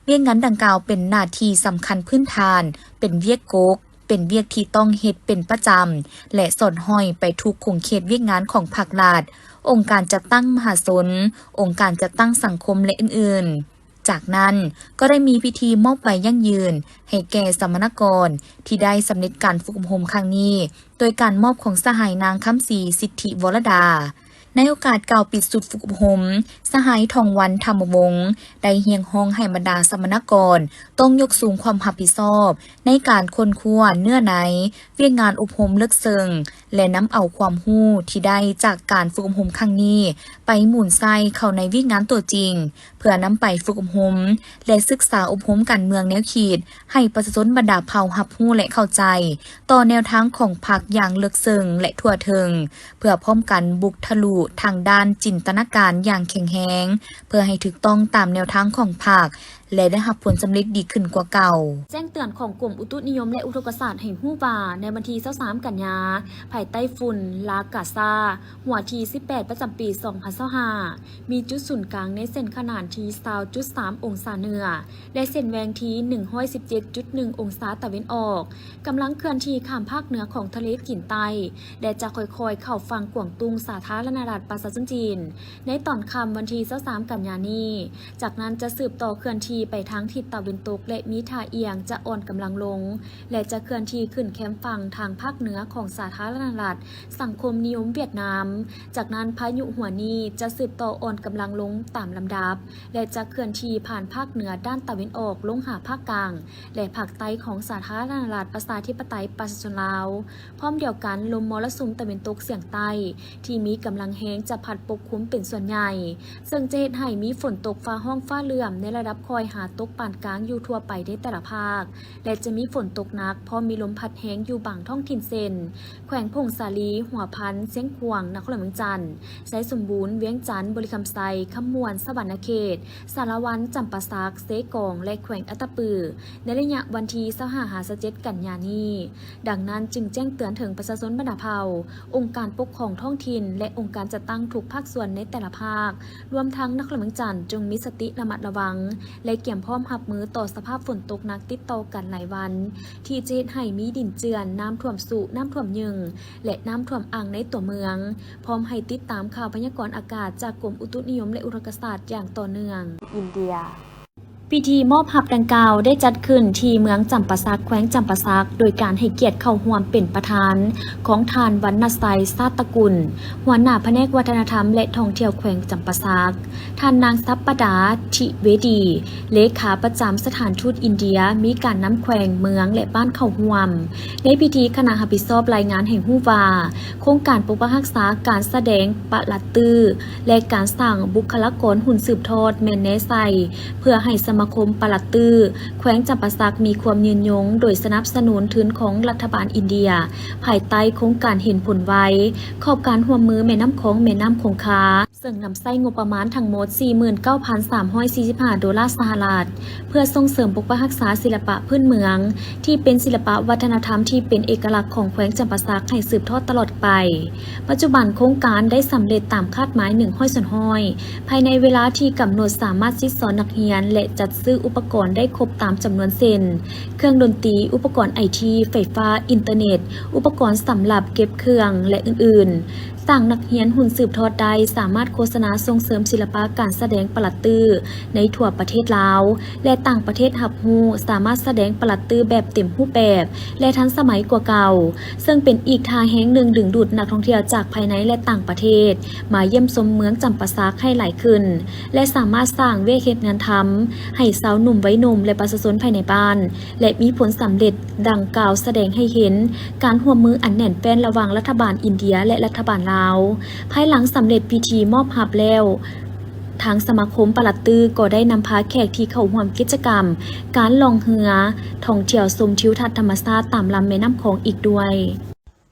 ວຽກງານດັ່ງກ່າວເປັນໜ້າທີ່ສຳຄັນພື້ນຖານ, ເປັນວຽກກົກ, ເປັນວຽກທີ່ຕ້ອງເຮັດເປັນປະຈຳ ແລະ ສອດຫ້ອຍໄປທຸກຂົງເຂດວຽກງານຂອງພາກລັດ, ອົງການຈັດຕັ້ງມະຫາຊົນ, ອົງການຈັດຕັ້ງສັງຄົມ ແລະ ອື່ນໆ. ຈາກນັ້ນກໍໄດ້ມີພິທີມອບໃບຢັ້ງຢືນໃຫ້ແກ່ສຳມະນາກອນທີ່ໄດ້ສຳເລັດການຝຶກອົບຮົມຄັ້ງນີ້ ໂດຍການມອບຂອງສະຫາຍນາງ ຄຳສີ ສິດທິວໍລະດາ. ໃນໂອກາດກ່າວປິດຊຸດຝຶກອົບຮົມ, ສະຫາຍ ທອງວັນ ທຳມະວົງ ໄດ້ຮຽກຮ້ອງໃຫ້ບັນດາສຳມະນາກອນຕ້ອງຍົກສູງຄວາມຮັບຜິດຊອບໃນການຄົ້ນຄວ້າເນື້ອໃນວຽກງານອົບຮົມເລິກເຊິ່ງ ແລະ ນຳເອົາຄວາມຮູ້ທີ່ໄດ້ຈາກການຝຶກອົບຮົມຄັ້ງນີ້ໄປໝູນໃສ່ເຂົ້າໃນວຽກງານຕົວຈິງ, ເພື່ອນຳໄປຝຶກອົບຮົມ ແລະ ສຶກສາອົບຮົມການເມືອງແນວຄິດ ໃຫ້ປະຊາຊົນບັນດາເຜົ່າຮັບຮູ້ ແລະ ເຂົ້າໃຈຕໍ່ແນວທາງຂອງພັກຢ່າງເລິກເຊິ່ງ ແລະ ທົ່ວເຖິງ, ເພື່ອພ້ອມກັນບຸກທະລຸທາງດ້ານຈິນຕະນາການຢ່າງແຂງແຮງ, ເພື່ອໃຫ້ຖືກຕ້ອງຕາມແນວທາງຂອງພັກ ແລະ ໄດ້ຮັບຜົນສຳເລັດດີຂຶ້ນກວ່າເກົ່າ. ແຈ້ງເຕືອນຂອງກົມອຸຕຸນິຍົມ ແລະ ອຸທົກກະສາດໃຫ້ຮູ້ວ່າ ໃນວັນທີຊາວສາມກັນຍາ, ພາຍໃຕ້ຝຸ່ນລາກາຊາ ຫົວທີສິບແປດ ປະຈຳປີສອງພັນຊາວຫ້າ ມີຈຸດສູນກາງໃນເສັ້ນຂະໜານທີ່ຊາວຈຸດສາມອົງສາເໜືອ ແລະ ເສັ້ນແຫວ່ງທີ່ໜຶ່ງຮ້ອຍສິບເຈັດຈຸດໜຶ່ງອົງສາຕາເວັນອອກ, ກຳລັງເຄື່ອນທີ່ຂ້າມພາກເໜືອຂອງທະເລຈີນໃຕ້ ແລະ ຈະຄ່ອຍໆເຂົ້າຝັ່ງກວາງຕຸ້ງ ສາທາລະນະລັດປະຊາຊົນຈີນ ໃນຕອນຄ່ຳວັນທີຊາວສາມກັນຍານີ້. ຈາກນັ້ນຈະສືບຕໍ່ເຄື່ອນທີ່ ໄປທາງທິດຕາເວັນຕົກ ແລະ ມີທ່າອຽງຈະອ່ອນກຳລັງລົງ ແລະ ຈະເຄື່ອນທີ່ຂຶ້ນແຄມຝັ່ງທາງພາກເໜືອຂອງສາທາລະນະລັດສັງຄົມນິຍົມຫວຽດນາມ. ຈາກນັ້ນພາຍຸຫົວນີ້ຈະສືບຕໍ່ອ່ອນກຳລັງລົງຕາມລຳດັບ ແລະ ຈະເຄື່ອນທີ່ຜ່ານພາກເໜືອດ້ານຕາເວັນອອກລົງຫາພາກກາງ ແລະ ພາກໃຕ້ຂອງສາທາລະນະລັດປະຊາທິປະໄຕປະຊາຊົນລາວ. ພ້ອມດຽວກັນ, ລົມມໍລະສຸມຕາເວັນຕົກສຽງໃຕ້ທີ່ມີກຳລັງແຮງຈະພັດປົກຄຸມເປັນສ່ວນໃຫຍ່, ເຊິ່ງຈະເຮັດໃຫ້ມີຝົນຕົກຟ້າຮ້ອງຟ້າເຫຼື້ອມໃນລະດັບຄ່ອຍຫາຕົກປານກາງຢູ່ທົ່ວໄປໃນແຕ່ລະພາກ ແລະ ຈະມີຝົນຕົກໜັກ ພ້ອມມີລົມພັດແຮງຢູ່ບາງທ້ອງຖິ່ນເຊັ່ນ ແຂວງຜົ້ງສາລີ, ຫົວພັນ, ຊຽງຂວາງ, ນະຄອນຫຼວງວຽງຈັນ, ໄຊສົມບູນ, ວຽງຈັນ, ບໍລິຄຳໄຊ, ຄຳມ່ວນ, ສະຫວັນນະເຂດ, ສາລະວັນ, ຈຳປາສັກ, ເຊກອງ ແລະ ແຂວງອັດຕະປື ໃນໄລຍະວັນທີຊາວຫ້າຫາຊາວເຈັດກັນຍານີ້. ດັ່ງນັ້ນຈຶ່ງແຈ້ງເຕືອນເຖິງປະຊາຊົນບັນດາເຜົ່າ, ອົງການປົກຄອງທ້ອງຖິ່ນ ແລະ ອົງການຈັດຕັ້ງທຸກພາກສ່ວນໃນແຕ່ລະພາກ, ລວມທັງນະຄອນຫຼວງວຽງຈັນ, ຈົ່ງມີສະຕິລະມັດລະວັງ ແລະ ກຽມພ້ອມຮັບມືຕໍ່ສະພາບຝົນຕົກໜັກຕິດຕໍ່ກັນຫຼາຍວັນ ທີ່ຈະເຮັດໃຫ້ມີດິນເຈື່ອນ, ນ້ຳຖ້ວມຊຸ, ນ້ຳຖ້ວມຍຶງ ແລະ ນ້ຳຖ້ວມອ່າງໃນຕົວເມືອງ, ພ້ອມໃຫ້ຕິດຕາມຂ່າວພະຍາກອນອາກາດຈາກກົມອຸຕຸນິຍົມ ແລະ ອຸທົກກະສາດຢ່າງຕໍ່ເນື່ອງ. ອິນເດຍ. ພິທີມອບຮັບດັ່ງກ່າວໄດ້ຈັດຂຶ້ນທີ່ເມືອງຈຳປາສັກ, ແຂວງຈຳປາສັກ, ໂດຍການໃຫ້ກຽດເຂົ້າຮ່ວມເປັນປະທານຂອງທ່ານ ວັນນະໄຊ ຊາດຕະກຸນ, ຫົວໜ້າພະແນກວັດທະນະທຳ ແລະ ທ່ອງທ່ຽວແຂວງຈຳປາສັກ, ທ່ານນາງ ສັບປະດາ ທິເວດີ, ເລຂາປະຈຳສະຖານທູດອິນເດຍ, ມີການນຳແຂວງ, ເມືອງ ແລະ ບ້ານເຂົ້າຮ່ວມ. ໃນພິທີ, ຄະນະຮັບຜິດຊອບລາຍງານໃຫ້ຮູ້ວ່າ, ໂຄງການປົກປັກຮັກສາການສະແດງປະລັດຕື້ ແລະ ການສ້າງບຸກຄະລາກອນຮຸ່ນສືບທອດແມ່ນແນໃສ່ ເພື່ອໃຫ້ສະມາຄົມປະລັດຕື້ແຂວງຈຳປາສັກມີຄວາມຍືນຍົງ ໂດຍສະໜັບສະໜູນທຶນຂອງລັດຖະບານອິນເດຍ ພາຍໃຕ້ໂຄງການເຫັນຜົນໄວ ຂອບການຮ່ວມມືແມ່ນ້ຳຂອງ ແມ່ນ້ຳຄົງຄາ ເຊິ່ງນຳໃຊ້ງົບປະມານທັງໝົດສີ່ໝື່ນເກົ້າພັນສາມຮ້ອຍສີ່ສິບຫ້າໂດລາສະຫະລັດ ເພື່ອສົ່ງເສີມປົກປັກຮັກສາສິລະປະພື້ນເມືອງ ທີ່ເປັນສິລະປະວັດທະນະທຳທີ່ເປັນເອກະລັກຂອງແຂວງຈຳປາສັກໃຫ້ສືບທອດຕະຫຼອດໄປ. ປັດຈຸບັນໂຄງການໄດ້ສຳເລັດຕາມຄາດໝາຍໜຶ່ງຮ້ອຍສ່ວນຮ້ອຍ ພາຍໃນເວລາທີ່ກຳນົດສາມາດສິດສອນນັກຮຽນ ແລະ ຈັດຊື້ອຸປະກອນໄດ້ຄົບຕາມຈຳນວນເຊັ່ນ ເຄື່ອງດົນຕີ, ອຸປະກອນໄອທີ, ໄຟຟ້າ, ອິນເຕີເນັດ, ອຸປະກອນສຳລັບເກັບເຄື່ອງ ແລະ ອື່ນໆ. ສ້າງນັກຮຽນຮຸ່ນສືບທອດໄດ້ ສາມາດໂຄສະນາສົ່ງເສີມສິລະປະການສະແດງປະລັດຕື້ໃນທົ່ວປະເທດລາວ ແລະ ຕ່າງປະເທດຮັບຮູ້ ສາມາດສະແດງປະລັດຕື້ແບບເຕັມຮູບແບບ ແລະ ທັນສະໄໝກວ່າເກົ່າ, ເຊິ່ງເປັນອີກທ່າແຮງໜຶ່ງດຶງດູດນັກທ່ອງທ່ຽວຈາກພາຍໃນ ແລະ ຕ່າງປະເທດ ມາຢ້ຽມຊົມເມືອງຈຳປາສັກໃຫ້ຫຼາຍຂຶ້ນ ແລະ ສາມາດສ້າງວຽກເຮັດງານທຳໃຫ້ຊາວໜຸ່ມໄວໜຸ່ມ ແລະ ປະຊາຊົນພາຍໃນບ້ານ ແລະ ມີຜົນສຳເລັດດັ່ງກ່າວ ສະແດງໃຫ້ເຫັນການຮ່ວມມືອັນແໜ້ນແຟ້ນລະຫວ່າງລັດຖະບານອິນເດຍ ແລະ ລັດຖະບານລາວ. ພາຍຫຼັງສຳເລັດພິທີມອບຮັບແລ້ວ, ທາງສະມາຄົມປະລັດຕື້ກໍໄດ້ນຳພາແຂກທີ່ເຂົ້າຮ່ວມກິດຈະກຳການລ່ອງເຮືອທ່ອງທ່ຽວຊົມທິວທັດທຳມະຊາດຕາມລຳແມ່ນ້ຳຂອງອີກດ້ວຍ.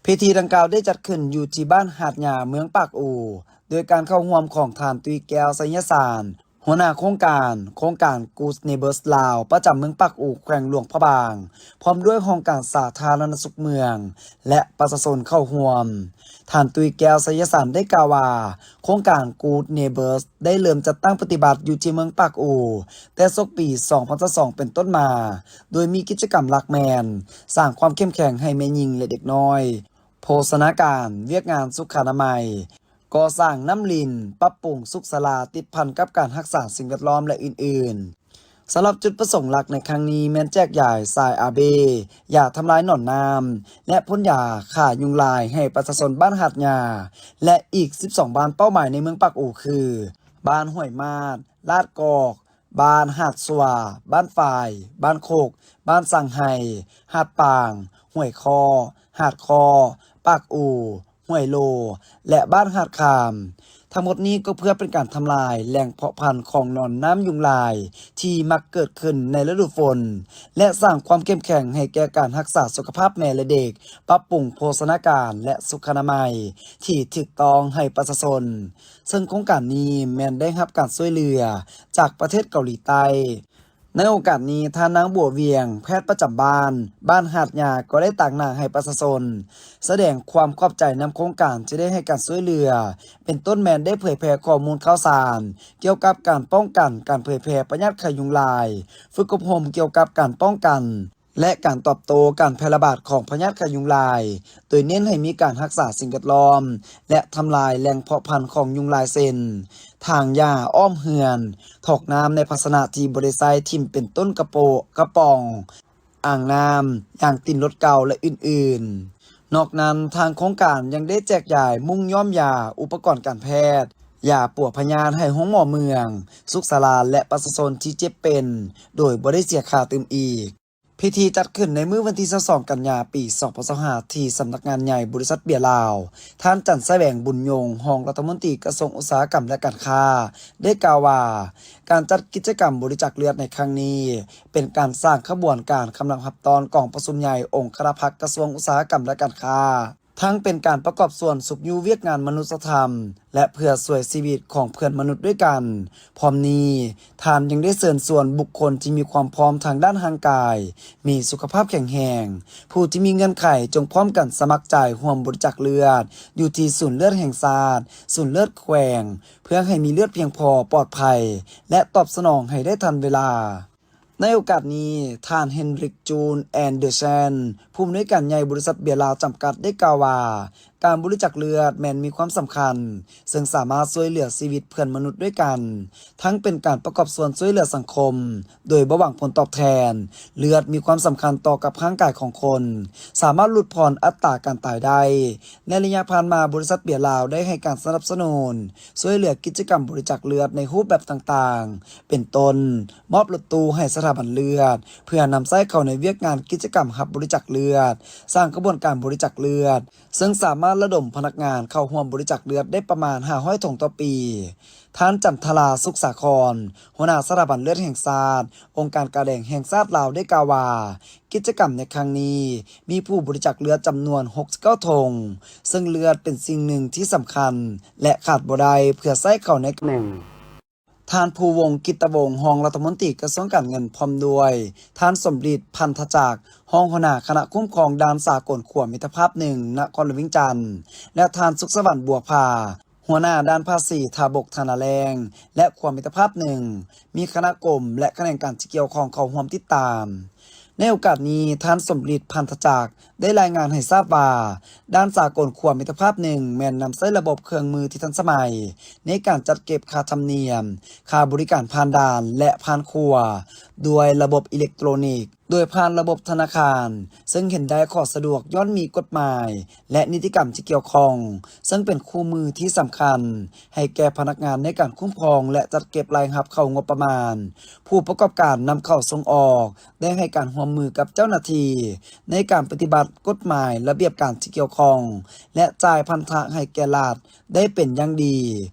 ພິທີດັ່ງກ່າວໄດ້ຈັດຂຶ້ນຢູ່ທີ່ບ້ານຫາດຫຍ້າ ເມືອງປາກອູ, ໂດຍການເຂົ້າຮ່ວມຂອງທ່ານ ຕຸ້ຍແກ້ວ ໄຊຍະສານ, ຫົວໜ້າໂຄງການ, ໂຄງການ Good Neighbors ລາວ ປະຈຳເມືອງປາກອູ ແຂວງຫຼວງພະບາງ, ພ້ອມດ້ວຍຫ້ອງການສາທາລະນະສຸກເມືອງ ແລະ ປະຊາຊົນເຂົ້າຮ່ວມ. ທ່ານ ຕຸ້ຍແກ້ວ ໄຊຍະສານ ໄດ້ກ່າວວ່າ, ໂຄງການ Good Neighbors ໄດ້ເລີ່ມຈັດຕັ້ງປະຕິບັດຢູ່ທີ່ເມືອງປາກອູ ແຕ່ສົກປີສອງພັນຊາວສອງເປັນຕົ້ນມາ, ໂດຍມີກິດຈະກຳຫຼັກແມ່ນ ສ້າງຄວາມເຂັ້ມແຂງໃຫ້ແມ່ຍິງ ແລະ ເດັກນ້ອຍ, ໂພຊະນາການ, ວຽກງານສຸຂະອະນາໄມ, ກໍ່ສ້າງນ້ຳລິນ, ປັບປຸງສຸກສາລາ ຕິດພັນກັບການຮັກສາສິ່ງແວດລ້ອມ ແລະ ອື່ນໆ. ສຳລັບຈຸດປະສົງຫຼັກໃນຄັ້ງນີ້ແມ່ນແຈກຢາຍສາຍອາເບ, ຢາທຳລາຍໜອນນ້ຳ ແລະ ພົ່ນຢາຂ້າຍຸງລາຍໃຫ້ປະຊາຊົນບ້ານຫາດຫຍ້າ ແລະ ອີກສິບສອງບ້ານເປົ້າໝາຍໃນເມືອງປາກອູ ຄື ບ້ານຫ້ວຍມາດ, ລາດກອກ, ບ້ານຫາດຊົ່ວ, ບ້ານຝາຍ, ບ້ານຄົກ, ບ້ານສັງໄຮ, ຫາດປາງ, ຫ້ວຍຄໍ, ຫາດຄໍ, ປາກອູ, ຫ້ວຍໂລ ແລະ ບ້ານຫາດຄາມ. ທັງໝົດນີ້ກໍເພື່ອເປັນການທຳລາຍແຫຼ່ງເພາະພັນຂອງໜອນນ້ຳຍຸງລາຍທີ່ມັກເກີດຂຶ້ນໃນລະດູຝົນ ແລະ ສ້າງຄວາມເຂັ້ມແຂງໃຫ້ແກ່ການຮັກສາສຸຂະພາບແມ່ ແລະ ເດັກ, ປັບປຸງໂພຊະນາການ ແລະ ສຸຂະອະນາໄມທີ່ຖືກຕ້ອງໃຫ້ປະຊາຊົນ. ເຊິ່ງໂຄງການນີ້ແມ່ນໄດ້ຮັບການຊ່ວຍເຫຼືອຈາກປະເທດເກົາຫຼີໃຕ້. ໃນໂອກາດນີ້, ທ່ານນາງ ບົວວຽງ, ແພດປະຈຳບ້ານ, ບ້ານຫາດຫຍ້າ ກໍໄດ້ຕາງໜ້າໃຫ້ປະຊາຊົນສະແດງຄວາມຂອບໃຈນຳໂຄງການທີ່ໄດ້ໃຫ້ການຊ່ວຍເຫຼືອ, ເປັນຕົ້ນແມ່ນໄດ້ເຜີຍແຜ່ຂໍ້ມູນຂ່າວສານກ່ຽວກັບການປ້ອງກັນການເຜີຍແຜ່ພະຍາດໄຂ້ຍຸງລາຍ, ຝຶກອົບຮົມກ່ຽວກັບການປ້ອງກັນ ແລະ ການຕອບໂຕ້ການແຜ່ລະບາດຂອງພະຍາດໄຂ້ຍຸງລາຍ, ໂດຍເນັ້ນໃຫ້ມີການຮັກສາສິ່ງແວດລ້ອມ ແລະ ທຳລາຍແຫຼ່ງເພາະພັນຂອງຍຸງລາຍ ເຊັ່ນ ຖາງຫຍ້າອ້ອມເຮືອນ, ຖອກນ້ຳໃນພາຊະນະທີ່ບໍ່ໄດ້ໃຊ້ຖິ້ມ ເປັນຕົ້ນ ກະໂປະ, ກະປ໋ອງ, ອ່າງນ້ຳ, ຢາງຕີນລົດເກົ່າ ແລະ ອື່ນໆ. ນອກນັ້ນ, ທາງໂຄງການຍັງໄດ້ແຈກຢາຍມຸ້ງຍ້ອມຢາ, ອຸປະກອນການແພດ, ຢາປົວພະຍາດໃຫ້ໂຮງໝໍເມືອງ, ສຸກສາລາ ແລະ ປະຊາຊົນທີ່ເຈັບເປັນ ໂດຍບໍ່ໄດ້ເສຍຄ່າຕື່ມອີກ. ພິທີຈັດຂຶ້ນໃນມື້ວັນທີຊາວສອງ ກັນຍາ ປີສອງພັນຊາວຫ້າ ທີ່ສຳນັກງານໃຫຍ່ບໍລິສັດເບຍລາວ. ທ່ານ ຈັນສະແຫວງ ບຸນຍົງ ຮອງລັດຖະມົນຕີກະຊວງອຸດສາຫະກຳ ແລະ ການຄ້າ ໄດ້ກ່າວວ່າ ການຈັດກິດຈະກຳບໍລິຈາກເລືອດໃນຄັ້ງນີ້ ເປັນການສ້າງຂະບວນການກຳລັງຮັບຕ້ອນກອງປະຊຸມໃຫຍ່ອົງຄະນະພັກກະຊວງອຸດສາຫະກຳ ແລະ ການຄ້າ, ທັງເປັນການປະກອບສ່ວນຊຸກຍູ້ວຽກງານມະນຸດສະທຳ ແລະ ເພື່ອຊ່ວຍຊີວິດຂອງເພື່ອນມະນຸດດ້ວຍກັນ. ພ້ອມນີ້, ທ່ານຍັງໄດ້ເຊີນຊວນບຸກຄົນທີ່ມີຄວາມພ້ອມທາງດ້ານຮ່າງກາຍ, ມີສຸຂະພາບແຂງແຮງ, ຜູ້ທີ່ມີເງື່ອນໄຂຈົ່ງພ້ອມກັນສະໝັກໃຈຮ່ວມບໍລິຈາກເລືອດ ຢູ່ທີ່ສູນເລືອດແຫ່ງຊາດ, ສູນເລືອດແຂວງ, ເພື່ອໃຫ້ມີເລືອດພຽງພໍ, ປອດໄພ ແລະ ຕອບສະໜອງໃຫ້ໄດ້ທັນເວລາ. ໃນໂອກາດນີ້, ທ່ານ ເຮນຣິກ ຈູນ ແອນເດີແຊນ ຜູ້ອຳນວຍການໃຫຍ່ບໍລິສັດເບຍລາວຈຳກັດ ໄດ້ກ່າວວ່າ ການບໍລິຈາກເລືອດແມ່ນມີຄວາມສຳຄັນ, ເຊິ່ງສາມາດຊ່ວຍເຫຼືອຊີວິດເພື່ອນມະນຸດດ້ວຍກັນ, ທັງເປັນການປະກອບສ່ວນຊ່ວຍເຫຼືອສັງຄົມ ໂດຍບໍ່ຫວັງຜົນຕອບແທນ. ເລືອດມີຄວາມສຳຄັນຕໍ່ກັບຮ່າງກາຍຂອງຄົນ, ສາມາດຫຼຸດຜ່ອນອັດຕາການຕາຍໄດ້. ໃນໄລຍະຜ່ານມາ, ບໍລິສັດເບຍລາວໄດ້ໃຫ້ການສະໜັບສະໜູນ ຊ່ວຍເຫຼືອກິດຈະກຳບໍລິຈາກເລືອດໃນຮູບແບບຕ່າງໆ ເປັນຕົ້ນ ມອບລົດຕູ້ໃຫ້ສະຖາບັນເລືອດ ເພື່ອນຳໃຊ້ເຂົ້າໃນວຽກງານກິດຈະກຳຮັບບໍລິຈາກເລືອດ, ສ້າງຂະບວນການບໍລິຈາກເລືອດ, ເຊິ່ງສາມາດລະດົມພະນັກງານເຂົ້າຮ່ວມບໍລິຈາກເລືອດໄດ້ປະມານຫ້າຮ້ອຍຖົງຕໍ່ປີ. ທ່ານ ຈັນທະລາ ສຸກສາຄອນ ຫົວໜ້າສະຖາບັນເລືອດແຫ່ງຊາດ, ອົງການກາແດງແຫ່ງຊາດລາວ ໄດ້ກ່າວວ່າ ກິດຈະກຳໃນຄັ້ງນີ້ມີຜູ້ບໍລິຈາກເລືອດຈຳນວນຫົກສິບເກົ້າຖົງ, ເຊິ່ງເລືອດເປັນສິ່ງໜຶ່ງທີ່ສຳຄັນ ແລະ ຂາດບໍ່ໄດ້ເພື່ອໃຊ້ເຂົ້າໃນຕຳແໜ່ງ. ທ່ານ ພູວົງ ກິດຕະວົງ ຮອງລັດຖະມົນຕີກະຊວງການເງິນ ພ້ອມດ້ວຍ ທ່ານ ສົມລິດ ພັນທະຈັກ ຮອງຫົວໜ້າຄະນະຄຸ້ມຄອງດ່ານສາກົນຂົວມິດຕະພາບໜຶ່ງ ນະຄອນຫຼວງວຽງຈັນ ແລະ ທ່ານ ສຸກສະຫວັນ ບົວຜາ ຫົວໜ້າດ້ານພາສີທ່າບົກທ່ານາແລ້ງ ແລະ ຂົວມິດຕະພາບໜຶ່ງ ມີຄະນະກົມ ແລະ ຂະແໜງການທີ່ກ່ຽວຂ້ອງເຂົ້າຮ່ວມຕິດຕາມ. ໃນໂອກາດນີ້, ທ່ານ ສົມລິດ ພັນທະຈັກ ໄດ້ລາຍງານໃຫ້ຊາບວ່າ ດ່ານສາກົນຂົວມິດຕະພາບໜຶ່ງ ແມ່ນນຳໃຊ້ລະບົບເຄື່ອງມືທີ່ທັນສະໄໝ ໃນການຈັດເກັບຄ່າທຳນຽມ, ຄ່າບໍລິການຜ່ານດ່ານ ແລະ ຜ່ານຂົວ ດ້ວຍລະບົບອີເລັກໂຕຣນິກ ໂດຍຜ່ານລະບົບທະນາຄານ, ເຊິ່ງເຫັນໄດ້ຂໍ້ສະດວກຍ້ອນມີກົດໝາຍ ແລະ ນິຕິກຳທີ່ກ່ຽວຂ້ອງ, ເຊິ່ງເປັນຄູ່ມືທີ່ສຳຄັນໃຫ້ແກ່ພະນັກງານໃນການຄຸ້ມຄອງ ແລະ ຈັດເກັບລາຍຮັບເຂົ້າງົບປະມານ. ຜູ້ປະກອບການນຳເຂົ້າສົ່ງອອກໄດ້ໃຫ້ການຮ່ວມມືກັບເຈົ້າໜ້າທີ່ໃນການປະຕິບັດກົດໝາຍ, ລະບຽບການທີ່ກ່ຽວຂ້ອງ ແລະ ຈ່າຍພັນທະໃຫ້ແກ່ລັດ ໄດ້ເປັນຢ່າງດີ,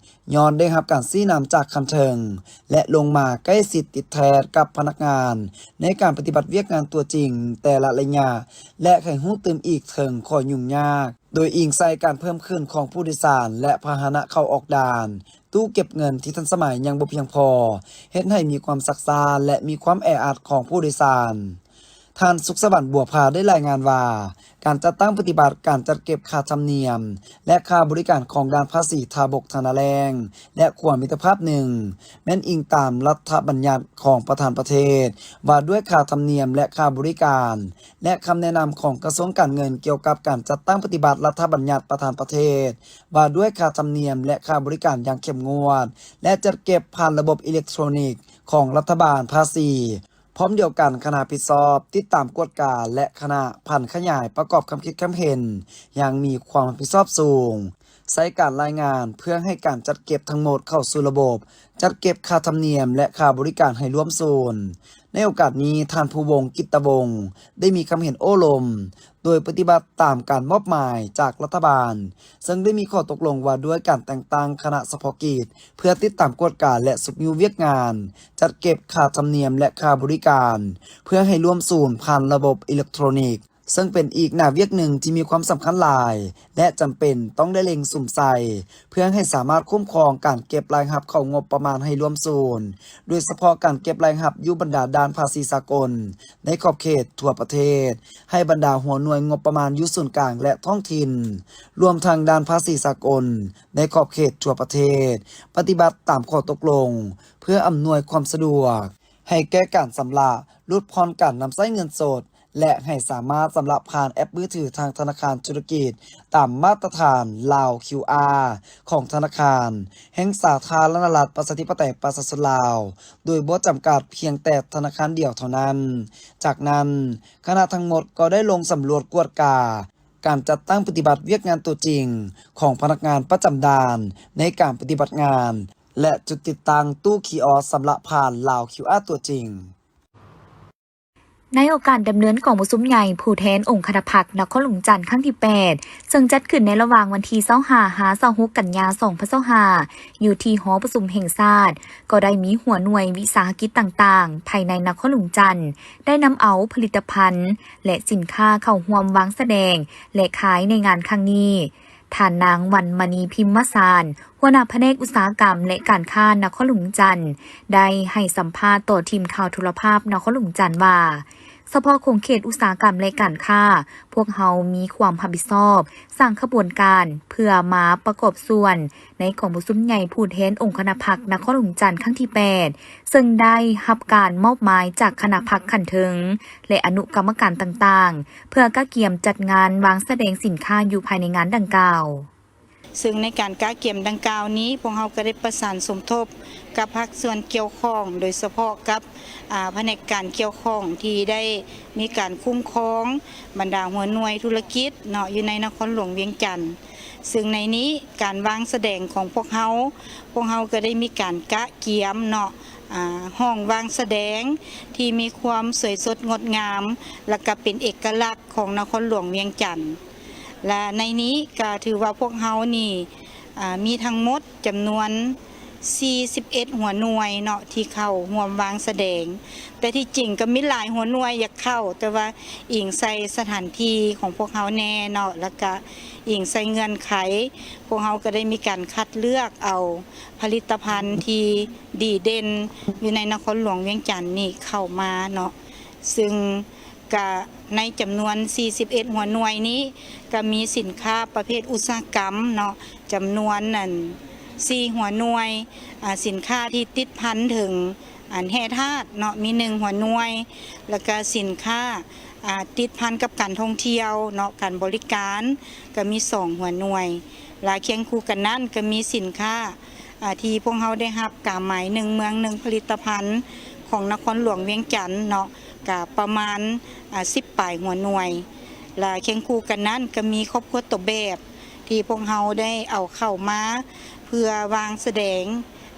ຍ້ອນໄດ້ຮັບການຊີ້ນຳຈາກຂັ້ນເທິງ ແລະ ລົງມາໃກ້ຊິດຕິດແທດກັບພະນັກງານໃນການປະຕິບັດວຽກງານຕົວຈິງແຕ່ລະໄລຍະ ແລະ ໃຫ້ຮູ້ຕື່ມອີກເຖິງຂໍ້ຫຍຸ້ງຍາກ, ໂດຍອີງໃສ່ການເພີ່ມຂຶ້ນຂອງຜູ້ໂດຍສານ ແລະ ພາຫະນະເຂົ້າອອກດ່ານ, ຕູ້ເກັບເງິນທີ່ທັນສະໄໝຍັງບໍ່ພຽງພໍ, ເຮັດໃຫ້ມີຄວາມຊັກຊ້າ ແລະ ມີຄວາມແອອັດຂອງຜູ້ໂດຍສານ. ທ່ານ ສຸກສະຫວັນ ບົວຜາ ໄດ້ລາຍງານວ່າ ການຈັດຕັ້ງປະຕິບັດການຈັດເກັບຄ່າທຳນຽມ ແລະ ຄ່າບໍລິການຂອງດ່ານພາສີທ່າບົກທ່ານາແລ້ງ ແລະ ຂົວມິດຕະພາບໜຶ່ງ ແມ່ນອີງຕາມລັດຖະບັນຍັດຂອງປະທານປະເທດ ວ່າດ້ວຍຄ່າທຳນຽມ ແລະ ຄ່າບໍລິການ ແລະ ຄຳແນະນຳຂອງກະຊວງການເງິນກ່ຽວກັບການຈັດຕັ້ງປະຕິບັດລັດຖະບັນຍັດປະທານປະເທດ ວ່າດ້ວຍຄ່າທຳນຽມ ແລະ ຄ່າບໍລິການຢ່າງເຂັ້ມງວດ ແລະ ຈັດເກັບຜ່ານລະບົບອີເລັກໂຕຣນິກຂອງລັດຖະບານພາສີ. ພ້ອມດຽວກັນ, ຄະນະຮັບຜິດຊອບຕິດຕາມກວດກາ ແລະ ຄະນະຜັນຂະຫຍາຍປະກອບຄຳຄິດຄຳເຫັນ ຍັງມີຄວາມຮັບຜິດຊອບສູງ, ໃຊ້ການລາຍງານເພື່ອໃຫ້ການຈັດເກັບທັງໝົດເຂົ້າສູ່ລະບົບຈັດເກັບຄ່າທຳນຽມ ແລະ ຄ່າບໍລິການໃຫ້ລວມສູນ. ໃນໂອກາດນີ້, ທ່ານ ພູວົງ ກິດຕະວົງ ໄດ້ມີຄຳເຫັນໂອ້ລົມ ໂດຍປະຕິບັດຕາມການມອບໝາຍຈາກລັດຖະບານ, ເຊິ່ງໄດ້ມີຂໍ້ຕົກລົງວ່າດ້ວຍການແຕ່ງຕັ້ງຄະນະສະເພາະກິດ ເພື່ອຕິດຕາມກວດກາ ແລະ ຊຸກຍູ້ວຽກງານຈັດເກັບຄ່າທຳນຽມ ແລະ ຄ່າບໍລິການ ເພື່ອໃຫ້ລວມສູນຜ່ານລະບົບອີເລັກໂຕຣນິກ, ເຊິ່ງເປັນອີກໜ້າວຽກໜຶ່ງທີ່ມີຄວາມສຳຄັນຫຼາຍ ແລະ ຈຳເປັນຕ້ອງໄດ້ເລັ່ງສຸມໃສ່ ເພື່ອໃຫ້ສາມາດຄຸ້ມຄອງການເກັບລາຍຮັບເຂົ້າງົບປະມານໃຫ້ລວມສູນ, ໂດຍສະເພາະການເກັບລາຍຮັບຢູ່ບັນດາດ່ານພາສີສາກົນໃນຂອບເຂດທົ່ວປະເທດ, ໃຫ້ບັນດາຫົວໜ່ວຍງົບປະມານຢູ່ສູນກາງ ແລະ ທ້ອງຖິ່ນ, ລວມທັງດ່ານພາສີສາກົນໃນຂອບເຂດທົ່ວປະເທດ ປະຕິບັດຕາມຂໍ້ຕົກລົງ ເພື່ອອຳນວຍຄວາມສະດວກໃຫ້ແກ່ການຊຳລະ, ຫຼຸດຜ່ອນການນຳໃຊ້ເງິນສົດ ແລະ ໃຫ້ສາມາດຊຳລະຜ່ານແອັບມືຖືທາງທະນາຄານທຸລະກິດຕາມມາດຕະຖານ Lao QR ຂອງທະນາຄານແຫ່ງສາທາລະນະລັດ ປະຊາທິປະໄຕ ປະຊາຊົນລາວ ໂດຍບໍ່ຈຳກັດພຽງແຕ່ທະນາຄານດຽວເທົ່ານັ້ນ. ຈາກນັ້ນ, ຄະນະທັງໝົດກໍໄດ້ລົງສຳຫຼວດກວດກາ ການຈັດຕັ້ງປະຕິບັດວຽກງານຕົວຈິງຂອງພະນັກງານປະຈຳດ່ານໃນການປະຕິບັດງານ ແລະ ຈຸດຕິດຕັ້ງຕູ້ຄີອອສຊຳລະຜ່ານ Lao QR ຕົວຈິງ. ໃນໂອກາດດຳເນີນກອງປະຊຸມໃຫຍ່ຜູ້ແທນອົງຄະນະພັກນະຄອນຫຼວງວຽງຈັນຄັ້ງທີແປດ ເຊິ່ງຈັດຂຶ້ນໃນລະຫວ່າງວັນທີຊາວຫ້າ ຫາ ຊາວຫົກ ກັນຍາ ສອງພັນຊາວຫ້າ ຢູ່ທີ່ຫໍປະຊຸມແຫ່ງຊາດ, ກໍໄດ້ມີຫົວໜ່ວຍວິສາຫະກິດຕ່າງໆ ພາຍໃນນະຄອນຫຼວງວຽງຈັນ ໄດ້ນຳເອົາຜະລິດຕະພັນ ແລະ ສິນຄ້າເຂົ້າຮ່ວມວາງສະແດງ ແລະ ຂາຍໃນງານຄັ້ງນີ້. ທ່ານນາງ ວັນມະນີ ພິມມະສານ ຫົວໜ້າພະແນກອຸດສາຫະກຳ ແລະ ການຄ້ານະຄອນຫຼວງວຽງຈັນ ໄດ້ໃຫ້ສຳພາດຕໍ່ທີມຂ່າວໂທລະພາບນະຄອນຫຼວງວຽງຈັນວ່າ, ສະເພາະຂົງເຂດອຸດສາຫະກຳ ແລະ ການຄ້າ, ພວກເຮົາມີຄວາມຮັບຜິດຊອບສ້າງຂະບວນການ ເພື່ອມາປະກອບສ່ວນ ໃນກອງປະຊຸມໃຫຍ່ຜູ້ແທນອົງຄະນະພັກນະຄອນຫຼວງວຽງຈັນຄັ້ງທີແປດ ເຊິ່ງໄດ້ຮັບການມອບໝາຍຈາກຄະນະພັກຂັ້ນເທິງ ແລະ ອະນຸກຳມະການຕ່າງໆ ເພື່ອກະກຽມຈັດງານວາງສະແດງສິນຄ້າຢູ່ພາຍໃນງານດັ່ງກ່າວ. ເຊິ່ງໃນການກະກຽມດັ່ງກ່າວນີ້ ພວກເຮົາກໍໄດ້ປະສານສົມທົບກັບພາກສ່ວນກ່ຽວຂ້ອງ, ໂດຍສະເພາະກັບ ອາ ພະແນກການກ່ຽວຂ້ອງທີ່ໄດ້ມີການຄຸ້ມຄອງບັນດາຫົວໜ່ວຍທຸລະກິດເນາະ ຢູ່ໃນນະຄອນຫຼວງວຽງຈັນ. ເຊິ່ງໃນນີ້ການວາງສະແດງຂອງພວກເຮົາ, ພວກເຮົາກໍໄດ້ມີການກະກຽມເນາະ ອາ ຫ້ອງວາງສະແດງທີ່ມີຄວາມສວຍສົດງົດງາມ ແລະ ກະເປັນເອກະລັກຂອງນະຄອນຫຼວງວຽງຈັນ. ແລະ ໃນນີ້ກະຖືວ່າພວກເຮົານີ້ ອາ ມີທັງໝົດຈຳນວນສີ່ສິບເອັດຫົວໜ່ວຍເນາະ ທີ່ເຂົ້າຮ່ວມວາງສະແດງ. ແຕ່ທີ່ຈິງກໍມີຫຼາຍຫົວໜ່ວຍຢາກເຂົ້າ, ແຕ່ວ່າອີງໃສ່ສະຖານທີ່ຂອງພວກເຮົາແດ່ເນາະ ແລ້ວກະອີງໃສ່ເງື່ອນໄຂ, ພວກເຮົາກໍໄດ້ມີການຄັດເລືອກເອົາຜະລິດຕະພັນທີ່ດີເດັ່ນຢູ່ໃນນະຄອນຫຼວງວຽງຈັນນີ້ເຂົ້າມາເນາະ. ເຊິ່ງ ກະໃນຈຳນວນສີ່ສິບເອັດຫົວໜ່ວຍນີ້ ກະມີສິນຄ້າປະເພດອຸດສາຫະກຳເນາະ ຈຳນວນ ອັນ ສີ່ຫົວໜ່ວຍ, ອາ ສິນຄ້າທີ່ຕິດພັນເຖິງ ອັນ ແຮ່ທາດເນາະ ມີໜຶ່ງຫົວໜ່ວຍ, ແລ້ວກະສິນຄ້າ ອາ ຕິດພັນກັບການທ່ອງທ່ຽວເນາະ ການບໍລິການ ກະມີສອງຫົວໜ່ວຍ. ແລະ ຄຽງຄູ່ກັນນັ້ນ ກະມີສິນຄ້າ ອາ ທີ່ພວກເຮົາໄດ້ຮັບກາໝາຍໜຶ່ງເມືອງໜຶ່ງຜະລິດຕະພັນຂອງນະຄອນຫຼວງວຽງຈັນເນາະ ກະປະມານ ອາ ສິບປາຍຫົວໜ່ວຍ. ແລະ ຄຽງຄູ່ກັນນັ້ນກະມີຄອບຄົວຕົວແບບທີ່ພວກເຮົາໄດ້ເອົາເຂົ້າມາເພື່ອວາງສະແດງ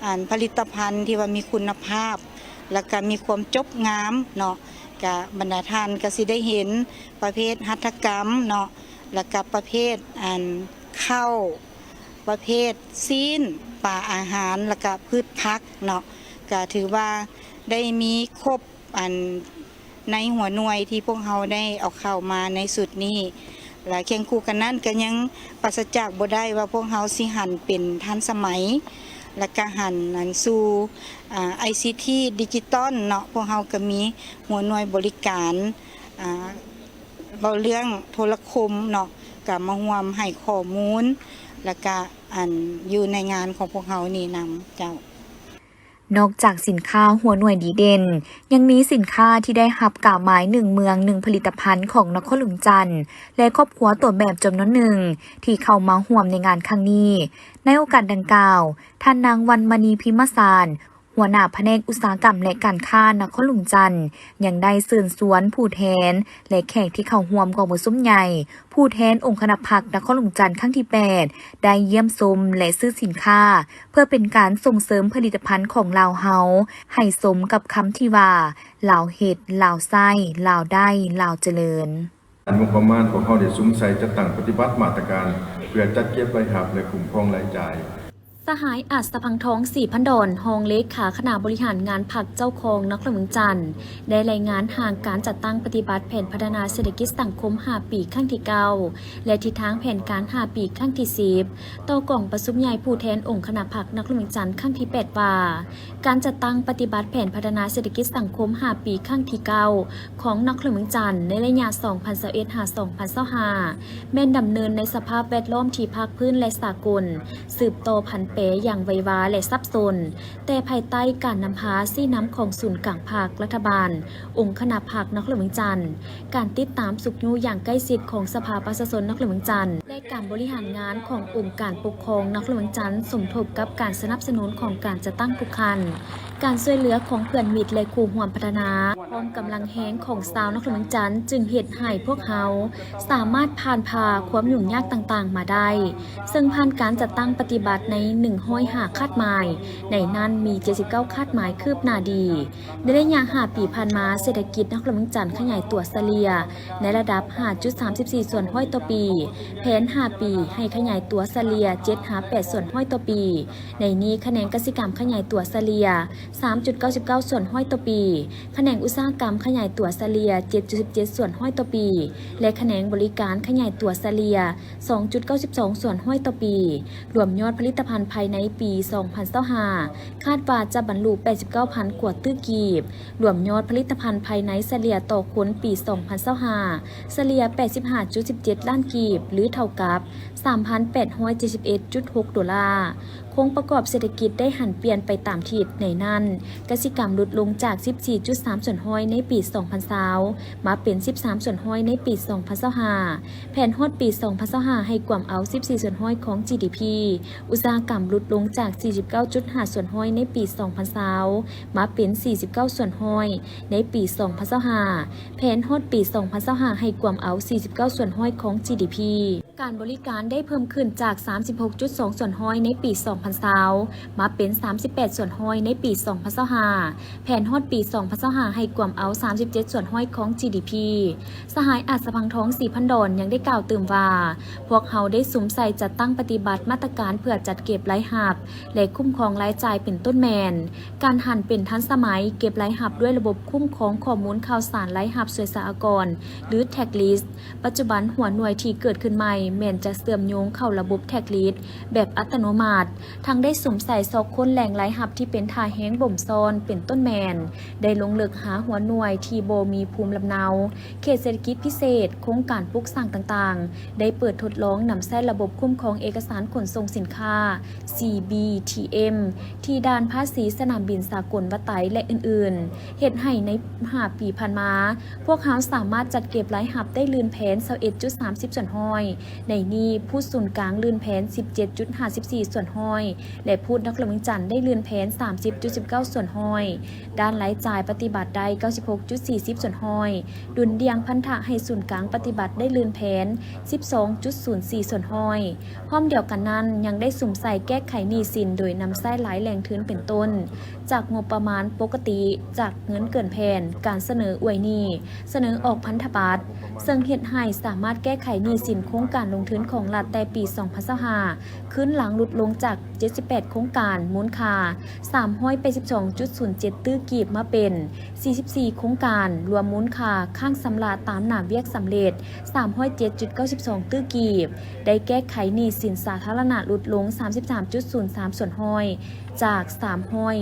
ອັນ ຜະລິດຕະພັນທີ່ວ່າມີຄຸນນະພາບ ແລະ ກະມີຄວາມຈົບງາມເນາະ. ກະບັນດາທ່ານກະຊິໄດ້ເຫັນປະເພດຫັດຖະກຳເນາະ ແລະ ກະປະເພດ ອັນ ເຂົ້າ ປະເພດຊີ້ນ, ປາອາຫານ ແລະກະພືດຜັກເນາະ, ກະຖືວ່າໄດ້ມີຄົບ ອັນ ໃນຫົວໜ່ວຍທີ່ພວກເຮົາໄດ້ເອົາເຂົ້າມາໃນຊຸດນີ້. ແລະຄຽງຄູ່ກັນນັ້ນກະຍັງປາສະຈາກບໍ່ໄດ້ວ່າພວກເຮົາຊິຫັນເປັນທັນສະໄໝ ແລະກະຫັນ ອັນ ສູ່ ອາ ໄອຊີທີ ດິຈິຕອນເນາະ, ພວກເຮົາກະມີຫົວໜ່ວຍບໍລິການ ອາ ເວົ້າເລື່ອງໂທລະຄົມເນາະ ກະມາຮ່ວມໃຫ້ຂໍ້ມູນ ແລະກະ ອັນ ຢູ່ໃນງານຂອງພວກເຮົານີ້ນຳເຈົ້າ. ນອກຈາກສິນຄ້າຫົວໜ່ວຍດີເດັ່ນ, ຍັງມີສິນຄ້າທີ່ໄດ້ຮັບກາໝາຍໜຶ່ງເມືອງໜຶ່ງຜະລິດຕະພັນຂອງນະຄອນຫຼວງຈັນ ແລະ ຄອບຄົວຕົວແບບຈຳນວນໜຶ່ງທີ່ເຂົ້າມາຮ່ວມໃນງານຄັ້ງນີ້. ໃນໂອກາດດັ່ງກ່າວ, ທ່ານນາງ ວັນມະນີ ພິມມະສານ, ຫົວໜ້າພະແນກອຸດສາຫະກຳ ແລະ ການຄ້ານະຄອນຫຼວງຈັນ ຍັງໄດ້ເຊີນຊວນຜູ້ແທນ ແລະ ແຂກທີ່ເຂົ້າຮ່ວມກອງປະຊຸມໃຫຍ່ ຜູ້ແທນອົງຄະນະພັກນະຄອນຫຼວງຈັນຄັ້ງທີແປດ ໄດ້ຢ້ຽມຊົມ ແລະ ຊື້ສິນຄ້າ ເພື່ອເປັນການສົ່ງເສີມຜະລິດຕະພັນຂອງລາວເຮົາ ໃຫ້ສົມກັບຄຳທີ່ວ່າ ລາວເຮັດ, ລາວໃຊ້, ລາວໄດ້, ລາວຈະເລີນ. ງົບປະມານ ພວກເຮົາໄດ້ສຸມໃສ່ຈັດຕັ້ງປະຕິບັດມາດຕະການ ເພື່ອຈັດເກັບລາຍຮັບ ແລະ ຄຸ້ມຄອງລາຍຈ່າຍ. ສະຫາຍ ອັດສະພັງທອງ ສີພັນດອນ, ຮອງເລຂາຄະນະບໍລິຫານງານພັກເຈົ້າຄອງນະຄອນຫຼວງວຽງຈັນ ໄດ້ລາຍງານຮ່າງການຈັດຕັ້ງປະຕິບັດແຜນພັດທະນາເສດຖະກິດສັງຄົມຫ້າປີຄັ້ງທີເກົ້າ ແລະ ທິດທາງແຜນການຫ້າປີຄັ້ງທີສິບ ຕໍ່ກອງປະຊຸມໃຫຍ່ຜູ້ແທນອົງຄະນະພັກນະຄອນຫຼວງວຽງຈັນຄັ້ງທີແປດ ວ່າ ການຈັດຕັ້ງປະຕິບັດແຜນພັດທະນາເສດຖະກິດສັງຄົມຫ້າປີຄັ້ງທີເກົ້າ ຂອງນະຄອນຫຼວງວຽງຈັນໃນໄລຍະສອງພັນຊາວເອັດ ຫາ ສອງພັນຊາວຫ້າ ແມ່ນດຳເນີນໃນສະພາບແວດລ້ອມທີ່ພາກພື້ນ ແລະ ສາກົນ ສືບຕໍ່ຜັນ ແປຢ່າງໄວວາ ແລະ ສັບສົນ, ແຕ່ພາຍໃຕ້ການນຳພາຊີ້ນຳຂອງສູນກາງພັກ, ລັດຖະບານ, ອົງຄະນະພັກນະຄອນຫຼວງວຽງຈັນ, ການຕິດຕາມຊຸກຍູ້ຢ່າງໃກ້ຊິດຂອງສະພາປະຊາຊົນນະຄອນຫຼວງວຽງຈັນ ແລະ ການບໍລິຫານງານຂອງອົງການປົກຄອງນະຄອນຫຼວງວຽງຈັນ ສົມທົບກັບການສະໜັບສະໜູນຂອງການຈັດຕັ້ງຜູ້ຄັນ, ການຊ່ວຍເຫຼືອຂອງເພື່ອນມິດ ແລະ ຄູ່ຮ່ວມພັດທະນາ, ພ້ອມກຳລັງແຮງຂອງຊາວນະຄອນຫຼວງວຽງຈັນ ຈຶ່ງເຮັດໃຫ້ພວກເຮົາສາມາດຜ່ານຜ່າຄວາມຫຍຸ້ງຍາກຕ່າງໆມາໄດ້, ເຊິ່ງຜ່ານການຈັດຕັ້ງປະຕິບັດໃນໜຶ່ງຮ້ອຍຫ້າຄາດໝາຍ, ໃນນັ້ນມີເຈັດສິບເກົ້າຄາດໝາຍຄືບໜ້າດີ. ໃນໄລຍະຫ້າປີຜ່ານມາ, ເສດຖະກິດນະຄອນຫຼວງວຽງຈັນຂະຫຍາຍຕົວສະເລ່ຍໃນລະດັບຫ້າຈຸດສາມສິບສີ່ສ່ວນຮ້ອຍຕໍ່ປີ, ແຜນຫ້າປີໃຫ້ຂະຫຍາຍຕົວສະເລ່ຍເຈັດຫາແປດສ່ວນຮ້ອຍຕໍ່ປີ. ໃນນີ້ຂະແໜງກະສິກຳຂະຫຍາຍຕົວສະເລ່ຍສາມຈຸດເກົ້າສິບເກົ້າສ່ວນຮ້ອຍຕໍ່ປີ, ຂະແໜງອຸດສາຫະກຳຂະຫຍາຍຕົວສະເລ່ຍເຈັດຈຸດສິບເຈັດສ່ວນຮ້ອຍຕໍ່ປີ ແລະ ຂະແໜງບໍລິການຂະຫຍາຍຕົວສະເລ່ຍສອງຈຸດເກົ້າສິບສອງສ່ວນຮ້ອຍຕໍ່ປີ. ລວມຍອດຜະລິດຕະພັນພາຍໃນປີສອງພັນຊາວຫ້າ ຄາດວ່າຈະບັນລຸແປດສິບເກົ້າພັນກວ່າຕື້ກີບ. ລວມຍອດຜະລິດຕະພັນພາຍໃນສະເລ່ຍຕໍ່ຄົນປີສອງພັນຊາວຫ້າ ສະເລ່ຍແປດສິບຫ້າຈຸດສິບເຈັດລ້ານກີບ ຫຼື ເທົ່າກັບສາມພັນແປດຮ້ອຍເຈັດສິບເອັດຈຸດຫົກໂດລາ. ໂຄງປະກອບເສດຖະກິດໄດ້ຫັນປ່ຽນໄປຕາມທິດ, ໃນນັ້ນ ກະສິກຳຫຼຸດລົງຈາກສິບສີ່ຈຸດສາມສ່ວນຮ້ອຍໃນປີສອງພັນຊາວ ມາເປັນສິບສາມສ່ວນຮ້ອຍໃນປີສອງພັນຊາວຫ້າ, ແຜນຮອດປີສອງພັນຊາວຫ້າໃຫ້ກວມເອົາສິບສີ່ສ່ວນຮ້ອຍຂອງ ຈີດີພີ, ອຸດສາຫະກຳຫຼຸດລົງຈາກສີ່ສິບເກົ້າຈຸດຫ້າສ່ວນຮ້ອຍໃນປີສອງພັນຊາວ ມາເປັນສີ່ສິບເກົ້າສ່ວນຮ້ອຍໃນປີສອງພັນຊາວຫ້າ, ແຜນຮອດປີສອງພັນຊາວຫ້າໃຫ້ກວມເອົາສີ່ສິບເກົ້າສ່ວນຮ້ອຍຂອງ ຈີດີພີ. ການບໍລິການໄດ້ເພີ່ມຂຶ້ນຈາກສາມສິບຫົກຈຸດສອງສ່ວນຮ້ອຍໃນປີສອງພັນຊາວ ມາເປັນສາມສິບແປດສ່ວນຮ້ອຍໃນປີສອງພັນຊາວຫ້າ, ແຜນຮອດປີສອງພັນຊາວຫ້າໃຫ້ກວມເອົາສາມສິບເຈັດສ່ວນຮ້ອຍຂອງ ຈີດີພີ. ສະຫາຍ ອາດສະພັງທອງ ສີພັນດອນ ຍັງໄດ້ກ່າວຕື່ມວ່າ, ພວກເຮົາໄດ້ສຸມໃສ່ຈັດຕັ້ງປະຕິບັດມາດຕະການເພື່ອຈັດເກັບລາຍຮັບ ແລະ ຄຸ້ມຄອງລາຍຈ່າຍ ເປັນຕົ້ນແມ່ນ ການຫັນເປັນທັນສະໄໝ, ເກັບລາຍຮັບດ້ວຍລະບົບຄຸ້ມຄອງຂໍ້ມູນຂ່າວສານລາຍຮັບສ່ວຍສາອາກອນ ຫຼື Tax List. ປັດຈຸບັນຫົວໜ່ວຍທີ່ເກີດຂຶ້ນໃໝ່ແມ່ນຈະເຊື່ອມໂຍງເຂົ້າລະບົບ Tax List ແບບອັດຕະໂນມັດ, ທັງໄດ້ສຸມໃສ່ຊອກຄົ້ນແຫຼ່ງລາຍຮັບທີ່ເປັນທ່າແຮງບົ່ມຊ້ອນ ເປັນຕົ້ນແມ່ນ ໄດ້ລົງເລິກຫາຫົວໜ່ວຍທີ່ບໍ່ມີພູມລຳເນົາ, ເຂດເສດຖະກິດພິເສດ, ໂຄງການປຸກສ້າງຕ່າງໆ, ໄດ້ເປີດທົດລອງນຳໃຊ້ລະບົບຄຸ້ມຄອງເອກະສານຂົນສົ່ງສິນຄ້າ ຊີບີທີເອັມ ທີ່ດ່ານພາສີສະໜາມບິນສາກົນວັດໄຕ ແລະ ອື່ນໆ, ເຮັດໃຫ້ໃນຫ້າປີຜ່ານມາ, ພວກເຮົາສາມາດຈັດເກັບລາຍຮັບໄດ້ລື່ນແຜນຊາວເອັດຈຸດສາມສິບສ່ວນຮ້ອຍ, ໃນນີ້ພູດສູນກາງລື່ນແຜນສິບເຈັດຈຸດຫ້າສິບສີ່ສ່ວນຮ້ອຍ ແລະ ພູດນະຄອນຫຼວງວຽງຈັນໄດ້ລື່ນແຜນສາມສິບຈຸດສິບເກົ້າສ່ວນຮ້ອຍ. ດ້ານລາຍຈ່າຍປະຕິບັດໄດ້ເກົ້າສິບຫົກຈຸດສີ່ສິບສ່ວນຮ້ອຍ, ດຸນດ່ຽງພັນທະໃຫ້ສູນກາງປະຕິບັດໄດ້ລື່ນແຜນສິບສອງຈຸດສູນສີ່ສ່ວນຮ້ອຍ. ພ້ອມດຽວກັນນັ້ນ, ຍັງໄດ້ສຸມໃສ່ແກ້ໄຂໜີ້ສິນໂດຍນຳໃຊ້ຫຼາຍແຫຼ່ງທຶນເປັນຕົ້ນ ຈາກງົບປະມານປົກກະຕິ, ຈາກເງິນເກີນແຜນ, ການສະເໜີອວຍໜີ້, ສະເໜີອອກພັນທະບັດ, ເຊິ່ງເຮັດໃຫ້ສາມາດແກ້ໄຂໜີ້ສິນໂຄງການລົງທຶນຂອງລັດແຕ່ປີສອງພັນຊາວຫ້າ ຄືນຫຼັງຫຼຸດລົງຈາກເຈັດສິບແປດໂຄງການ ມູນຄ່າສາມຮ້ອຍແປດສິບສອງຈຸດສູນເຈັດຕື້ກີບ ມາເປັນສີ່ສິບສີ່ໂຄງການ, ລວມມູນຄ່າຄ້າງຊຳລະຕາມໜ້າວຽກສຳເລັດສາມຮ້ອຍເຈັດຈຸດເກົ້າສິບສອງຕື້ກີບ, ໄດ້ແກ້ໄຂໜີ້ສິນສາທາລະນະຫຼຸດລົງສາມສິບສາມຈຸດສູນສາມສ່ວນຮ້ອຍ ຈາກສາມຮ້ອຍ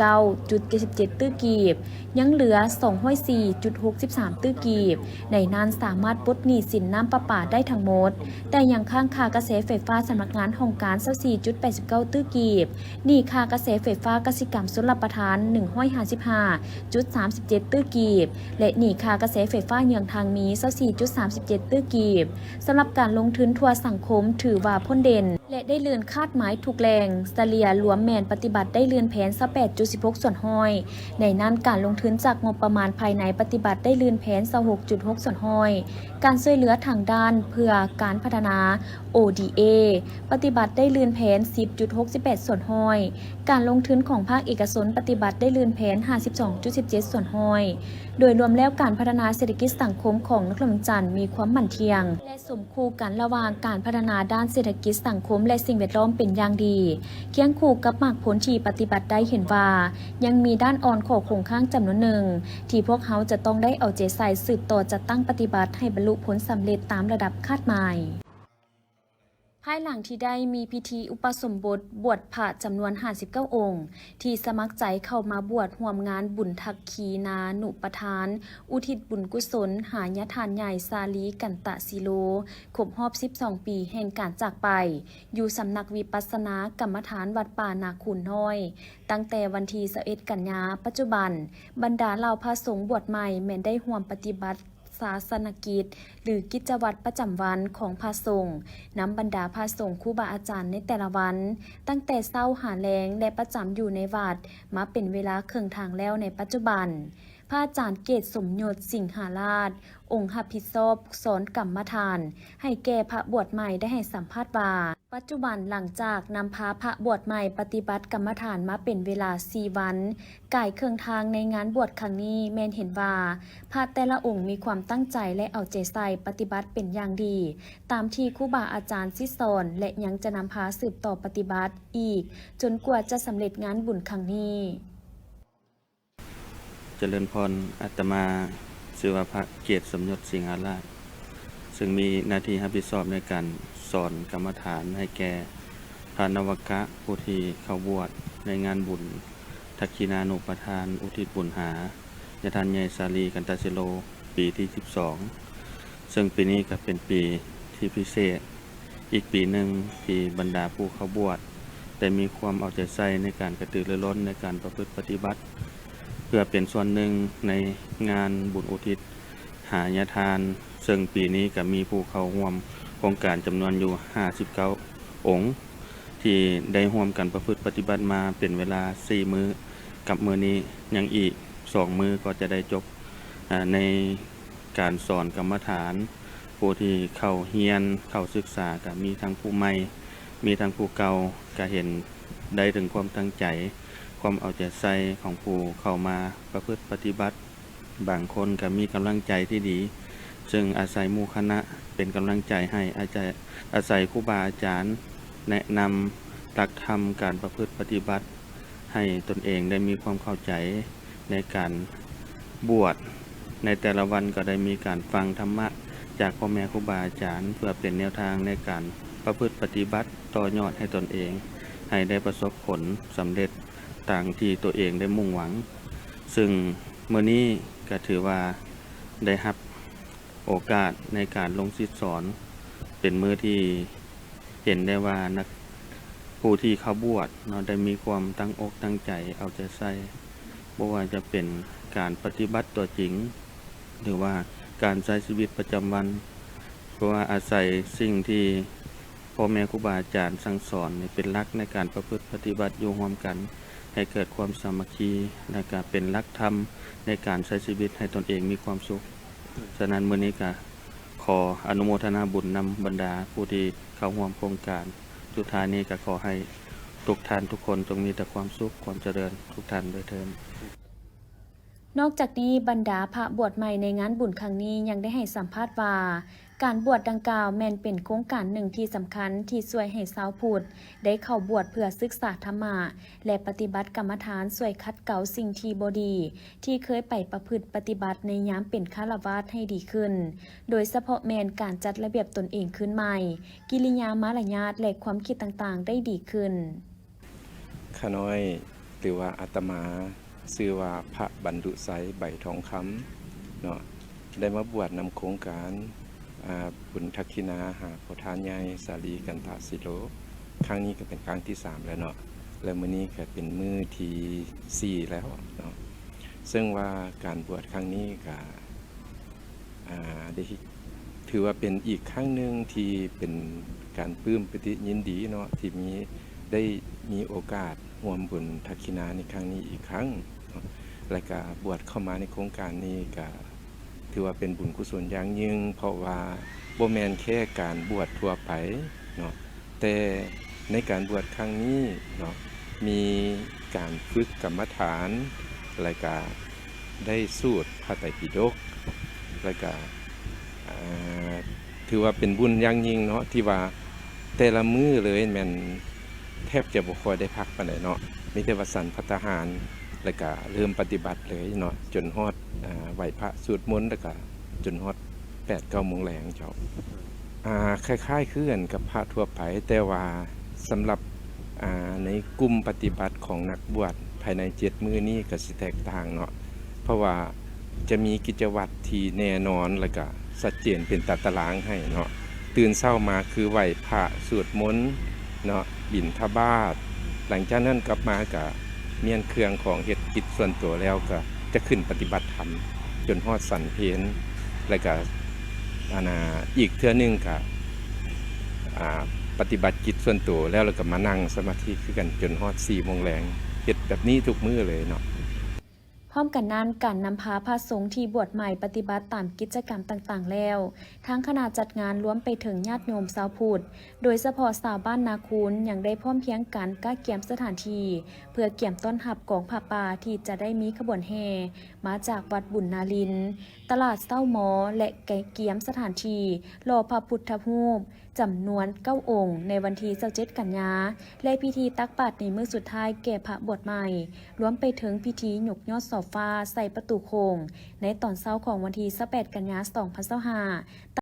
ເກົ້າຈຸດເຈັດສິບເຈັດຕື້ກີບ, ຍັງເຫຼືອສອງຮ້ອຍສີ່ຈຸດຫົກສິບສາມຕື້ກີບ, ໃນນັ້ນສາມາດປົດໜີ້ສິນນ້ຳປະປາໄດ້ທັງໝົດ, ແຕ່ຍັງຄ້າງຄ່າກະແສໄຟຟ້າສຳນັກງານຫ້ອງການຊາວສີ່ຈຸດແປດສິບເກົ້າຕື້ກີບ, ໜີ້ຄ່າກະແສໄຟຟ້າກະສິກຳຊົນລະປະທານໜຶ່ງຮ້ອຍຫ້າສິບຫ້າຈຸດສາມສິບເຈັດຕື້ກີບ ແລະ ໜີ້ຄ່າກະແສໄຟຟ້າເຍືອງທາງມີຊາວສີ່ຈຸດສາມສິບເຈັດຕື້ກີບ. ສຳລັບການລົງທຶນທົ່ວສັງຄົມຖືວ່າພົ້ນເດັ່ນ ແລະ ໄດ້ລື່ນຄາດໝາຍທຸກແຫຼ່ງ, ສະເລ່ຍລວມແມ່ນປະຕິບັດໄດ້ລື່ນແຜນຊາວແປດຈຸດສິບຫົກສ່ວນຮ້ອຍ, ໃນນັ້ນການລົງທຶນຈາກງົບປະມານພາຍໃນປະຕິບັດໄດ້ລື່ນແຜນຊາວຫົກຈຸດຫົກສ່ວນຮ້ອຍ, ການຊ່ວຍເຫຼືອທາງດ້ານເພື່ອການພັດທະນາ ໂອດີເອ ປະຕິບັດໄດ້ລື່ນແຜນສິບຈຸດຫົກສິບແປດສ່ວນຮ້ອຍ, ການລົງທຶນຂອງພາກເອກະຊົນປະຕິບັດໄດ້ລື່ນແຜນຫ້າສິບສອງຈຸດສິບເຈັດສ່ວນຮ້ອຍ. ໂດຍລວມແລ້ວ, ການພັດທະນາເສດຖະກິດສັງຄົມຂອງນະຄອນຫຼວງວຽງຈັນມີຄວາມໝັ້ນທ່ຽງ ແລະ ສົມຄູ່ກັນລະຫວ່າງການພັດທະນາດ້ານເສດຖະກິດສັງຄົມ ແລະ ສິ່ງແວດລ້ອມເປັນຢ່າງດີ. ຄຽງຄູ່ກັບໝາກຜົນທີ່ປະຕິບັດໄດ້ເຫັນວ່າ ຍັງມີດ້ານອ່ອນຂໍ້ຄົງຄ້າງຈຳນວນໜຶ່ງ ທີ່ພວກເຮົາຈະຕ້ອງໄດ້ເອົາໃຈໃສ່ສືບຕໍ່ຈັດຕັ້ງປະຕິບັດໃຫ້ບັນລຸຜົນສຳເລັດຕາມລະດັບຄາດໝາຍ. ພາຍຫຼັງທີ່ໄດ້ມີພິທີອຸປະສົມບົດບວດພະຈຳນວນຫ້າສິບເກົ້າອົງ ທີ່ສະໝັກໃຈເຂົ້າມາບວດຮ່ວມງານບຸນທັກຂີນານຸປະທານ ອຸທິດບຸນກຸສົນຫາຍາທ່ານໃຫຍ່ສາລີ ກັນຕະສີໂລ ຄົບຮອບສິບສອງປີແຫ່ງການຈາກໄປ ຢູ່ສຳນັກວິປັດສະນາກຳມະຖານວັດປ່ານາຄູນນ້ອຍ ຕັ້ງແຕ່ວັນທີຊາວເອັດ ກັນຍາ ປັດຈຸບັນ, ບັນດາເຫຼົ່າພະສົງບວດໃໝ່ແມ່ນໄດ້ຮ່ວມປະຕິບັດ ສາສະນະກິດ ຫຼື ກິດຈະວັດປະຈຳວັນຂອງພະສົງ ນຳບັນດາພະສົງຄູບາອາຈານໃນແຕ່ລະວັນ, ຕັ້ງແຕ່ເຊົ້າຫາແລງ ແລະ ປະຈຳຢູ່ໃນວັດມາເປັນເວລາເຄິ່ງທາງແລ້ວໃນປັດຈຸບັນ. ພະອາຈານເກດສົມຍົດ ສິງຫາລາດ ອົງຮັບຜິດຊອບສອນກຳມະຖານໃຫ້ແກ່ພະບວດໃໝ່ ໄດ້ໃຫ້ສຳພາດວ່າ, ປັດຈຸບັນຫຼັງຈາກນຳພາພະບວດໃໝ່ປະຕິບັດກຳມະຖານມາເປັນເວລາສີ່ວັນ, ກາຍເຄິ່ງທາງໃນງານບວດຄັ້ງນີ້ ແມ່ນເຫັນວ່າພະແຕ່ລະອົງມີຄວາມຕັ້ງໃຈ ແລະ ເອົາໃຈໃສ່ປະຕິບັດເປັນຢ່າງດີ ຕາມທີ່ຄູບາອາຈານສິດສອນ ແລະ ຍັງຈະນຳພາສືບຕໍ່ປະຕິບັດອີກ ຈົນກວ່າຈະສຳເລັດງານບຸນຄັ້ງນີ້. ຈະເລີນພອນ, ອາດຕະມາຊື່ວ່າພະເກດສົມຍົດ ສິງຫາລາດ, ເຊິ່ງມີໜ້າທີ່ຮັບຜິດຊອບໃນການສອນກຳມະຖານໃຫ້ແກ່ພະນະວະກະຜູ້ທີ່ເຂົ້າບວດໃນງານບຸນທັກຂິນານຸປະທານ ອຸທິດບຸນຫາຍາທ່ານໃຫຍ່ສາລີ ກັນຕະສິໂລ ປີທີສິບສອງ, ເຊິ່ງປີນີ້ກໍເປັນປີທີ່ພິເສດ ອີກປີໜຶ່ງທີ່ບັນດາຜູ້ເຂົ້າບວດໄດ້ມີຄວາມເອົາໃຈໃສ່ໃນການກະຕືລືລົ້ນໃນການປະພຶດປະຕິບັດ ເພື່ອເປັນສ່ວນໜຶ່ງໃນງານບຸນອຸທິດຫາຍາທ່ານ, ເຊິ່ງປີນີ້ກໍມີຜູ້ເຂົ້າຮ່ວມໂຄງການຈຳນວນຢູ່ຫ້າສິບເກົ້າອົງ ທີ່ໄດ້ຮ່ວມກັນປະພຶດປະຕິບັດມາເປັນເວລາສີ່ມື້ ກັບມື້ນີ້ຍັງອີກສອງມື້ກໍຈະໄດ້ຈົບ ອາ ໃນ ການສອນກຳມະຖານ, ຜູ້ທີ່ເຂົ້າຮຽນເຂົ້າສຶກສາກໍມີທັງຜູ້ໃໝ່ ມີທັງຜູ້ເກົ່າ, ກໍເຫັນໄດ້ເຖິງຄວາມຕັ້ງໃຈ, ຄວາມເອົາໃຈໃສ່ຂອງຜູ້ເຂົ້າມາປະພຶດປະຕິບັດ. ບາງຄົນກໍມີກຳລັງໃຈທີ່ດີ, ເຊິ່ງອາໄສໝູ່ຄະນະເປັນກຳລັງໃຈໃຫ້, ອາໄສ ອາໄສຄູບາອາຈານແນະນຳຫຼັກທຳການປະພຶດປະຕິບັດ ໃຫ້ຕົນເອງໄດ້ມີຄວາມເຂົ້າໃຈ ໃນການບວດໃນແຕ່ລະວັນກໍໄດ້ມີການຟັງທຳມະຈາກພໍ່ແມ່ຄູບາອາຈານ ເພື່ອເປັນແນວທາງໃນການປະພຶດປະຕິບັດຕໍ່ຍອດໃຫ້ຕົນເອງ ໃຫ້ໄດ້ປະສົບຜົນສຳເລັດຕາມທີ່ຕົວເອງໄດ້ມຸ່ງຫວັງ. ເຊິ່ງມື້ນີ້ກໍຖືວ່າໄດ້ຮັບໂອກາດໃນການລົງສິດສອນ ເປັນມື້ທີ່ ເຫັນໄດ້ວ່ານັກ ຜູ້ທີ່ເຂົ້າບວດເນາະ ໄດ້ມີຄວາມຕັ້ງອົກຕັ້ງໃຈເອົາໃຈໃສ່ ບໍ່ວ່າຈະເປັນການປະຕິບັດຕົວຈິງ ຫຼືວ່າການໃຊ້ຊີວິດປະຈຳວັນ ເພາະວ່າອາໄສສິ່ງທີ່ພໍ່ແມ່ຄູບາອາຈານສັ່ງສອນນີ້ເປັນຫຼັກໃນການປະພຶດປະຕິບັດຢູ່ຮ່ວມກັນ ໃຫ້ເກີດຄວາມສາມັກຄີ ແລະ ກະເປັນຫຼັກທຳໃນການໃຊ້ຊີວິດໃຫ້ຕົນເອງມີຄວາມສຸກ. ສະນັ້ນ ມື້ນີ້ກະ ຂໍອະນຸໂມທະນາບຸນນຳບັນດາຜູ້ທີ່ເຂົ້າຮ່ວມໂຄງການ. ສຸດທ້າຍນີ້ກໍຂໍໃຫ້ທຸກທ່ານທຸກຄົນຈົ່ງມີແຕ່ຄວາມສຸກຄວາມຈະເລີນທຸກທ່ານດ້ວຍເທີ້ນ. ນອກຈາກນີ້, ບັນດາພະບວດໃໝ່ໃນງານບຸນຄັ້ງນີ້ຍັງໄດ້ໃຫ້ສຳພາດວ່າ, ການບວດດັ່ງກ່າວແມ່ນເປັນໂຄງການໜຶ່ງທີ່ສຳຄັນທີ່ຊ່ວຍໃຫ້ຊາວພຸດໄດ້ເຂົ້າບວດເພື່ອສຶກສາທຳມະ ແລະ ປະຕິບັດກຳມະຖານ, ຊ່ວຍຂັດເກົາສິ່ງທີ່ບໍ່ດີ ທີ່ເຄີຍໄປປະພຶດປະຕິບັດໃນຍາມເປັນຄາລະວາດໃຫ້ດີຂຶ້ນ, ໂດຍສະເພາະແມ່ນການຈັດລະບຽບຕົນເອງຄືນໃໝ່, ກິລິຍາມາລະຍາດ ແລະ ຄວາມຄິດຕ່າງໆໄດ້ດີຂຶ້ນ. ຂ້ານ້ອຍ ຫຼືວ່າອາດຕະມາ ຊື່ວ່າພະບັນດຸໄຊ ໃບທອງຄຳ ເນາະ, ໄດ້ມາບວດນຳໂຄງການ ອາ ບຸນທັກຂິນາຫາພໍ່ທ່ານໃຫຍ່ສາລີ ກັນຕະສີໂລ. ຄັ້ງນີ້ກໍເປັນຄັ້ງທີສາມແລ້ວເນາະ ແລະ ມື້ນີ້ກໍເປັນມື້ທີສີ່ແລ້ວເນາະ. ເຊິ່ງວ່າການບວດຄັ້ງນີ້ກໍ ອາ ໄດ້ ຖືວ່າເປັນອີກຄັ້ງໜຶ່ງທີ່ເປັນການປຶ້ມປີຕິຍິນດີເນາະ ທີ່ມີ ໄດ້ມີໂອກາດຮ່ວມບຸນທັກຂິນາໃນຄັ້ງນີ້ອີກຄັ້ງເນາະ ແລະ ກະບວດເຂົ້າມາໃນໂຄງການນີ້ກະ ຖືວ່າເປັນບຸນກຸສົນຢ່າງຍິ່ງ ເພາະວ່າບໍ່ແມ່ນແຄ່ການບວດທົ່ວໄປເນາະ, ແຕ່ໃນການບວດຄັ້ງນີ້ເນາະ ມີການຝຶກກຳມະຖານ ແລະກະໄດ້ສູດພະໄຕປິດົກ ແລະກະ ອາ ຖືວ່າເປັນບຸນຢ່າງຍິ່ງເນາະ ທີ່ວ່າແຕ່ລະມື້ເລີຍແມ່ນແທບຈະບໍ່ຄ່ອຍໄດ້ພັກປານໃດເນາະ, ມີແຕ່ວ່າສັນພັດຕາຫານ ແລະກະເລີ່ມປະຕິບັດເລີຍເນາະ ຈົນຮອດ ອາ ໄຫວ້ພະສວດມົນ ແລະກະຈົນຮອດແປດເກົ້າໂມງແລງເຈົ້າ. ອ່າ ຄ້າຍໆຄືກັນກັບພະທົ່ວໄປ, ແຕ່ວ່າສຳລັບ ອ່າ ໃນກຸ່ມປະຕິບັດຂອງນັກບວດພາຍໃນເຈັດມື້ນີ້ກໍຊິແຕກຕ່າງເນາະ, ເພາະວ່າຈະມີກິດຈະວັດທີ່ແນ່ນອນ ແລະກະຊັດເຈນເປັນຕາຕະລາງໃຫ້ເນາະ. ຕື່ນເຊົ້າມາຄືໄຫວ້ພະ, ສວດມົນເນາະ, ບິນທະບາດ, ຫຼັງຈາກນັ້ນກັບມາກະມ້ຽນເຄື່ອງຂອງເຮັດກິດສ່ວນໂຕແລ້ວ ກະຈະຂຶ້ນປະຕິບັດທຳຈົນຮອດສັນເພນ ແລະກະ ອັນນ່າ ອີກເທື່ອໜຶ່ງກະ ອ່າ ປະຕິບັດກິດສ່ວນໂຕແລ້ວ ແລ້ວກະມານັ່ງສະມາທິຄືກັນຈົນຮອດສີ່ໂມງແລງ, ເຮັດແບບນີ້ທຸກມື້ເລີຍເນາະ. ພ້ອມກັນນັ້ນ, ການນຳພາພະສົງທີ່ບວດໃໝ່ປະຕິບັດຕາມກິດຈະກຳຕ່າງໆແລ້ວ, ທາງຄະນະຈັດງານລວມໄປເຖິງຍາດໂຍມຊາວພຸດ, ໂດຍສະເພາະຊາວບ້ານນາຄູນ ຍັງໄດ້ພ້ອມພຽງກັນກະກຽມສະຖານທີ່ ເພື່ອກຽມຕ້ອນຮັບກອງຜ້າປ່າທີ່ຈະໄດ້ມີຂະບວນແຫ່ມາຈາກວັດບຸນນາລິນ, ຕະຫຼາດເຊົ້າມໍ ແລະກະກຽມສະຖານທີ່ຫຼໍ່ພະພຸດທະຮູບ ຈຳນວນເກົ້າອົງ ໃນວັນທີຊາວເຈັດກັນຍາ ແລະພິທີຕັກບາດໃນມື້ສຸດທ້າຍແກ່ພະບວດໃໝ່, ລວມໄປເຖິງພິທີຍົກຍອດໂຊຟາໃສ່ປະຕູໂຂງ ໃນຕອນເຊົ້າຂອງວັນທີຊາວແປດກັນຍາ ສອງພັນຊາວຫ້າ.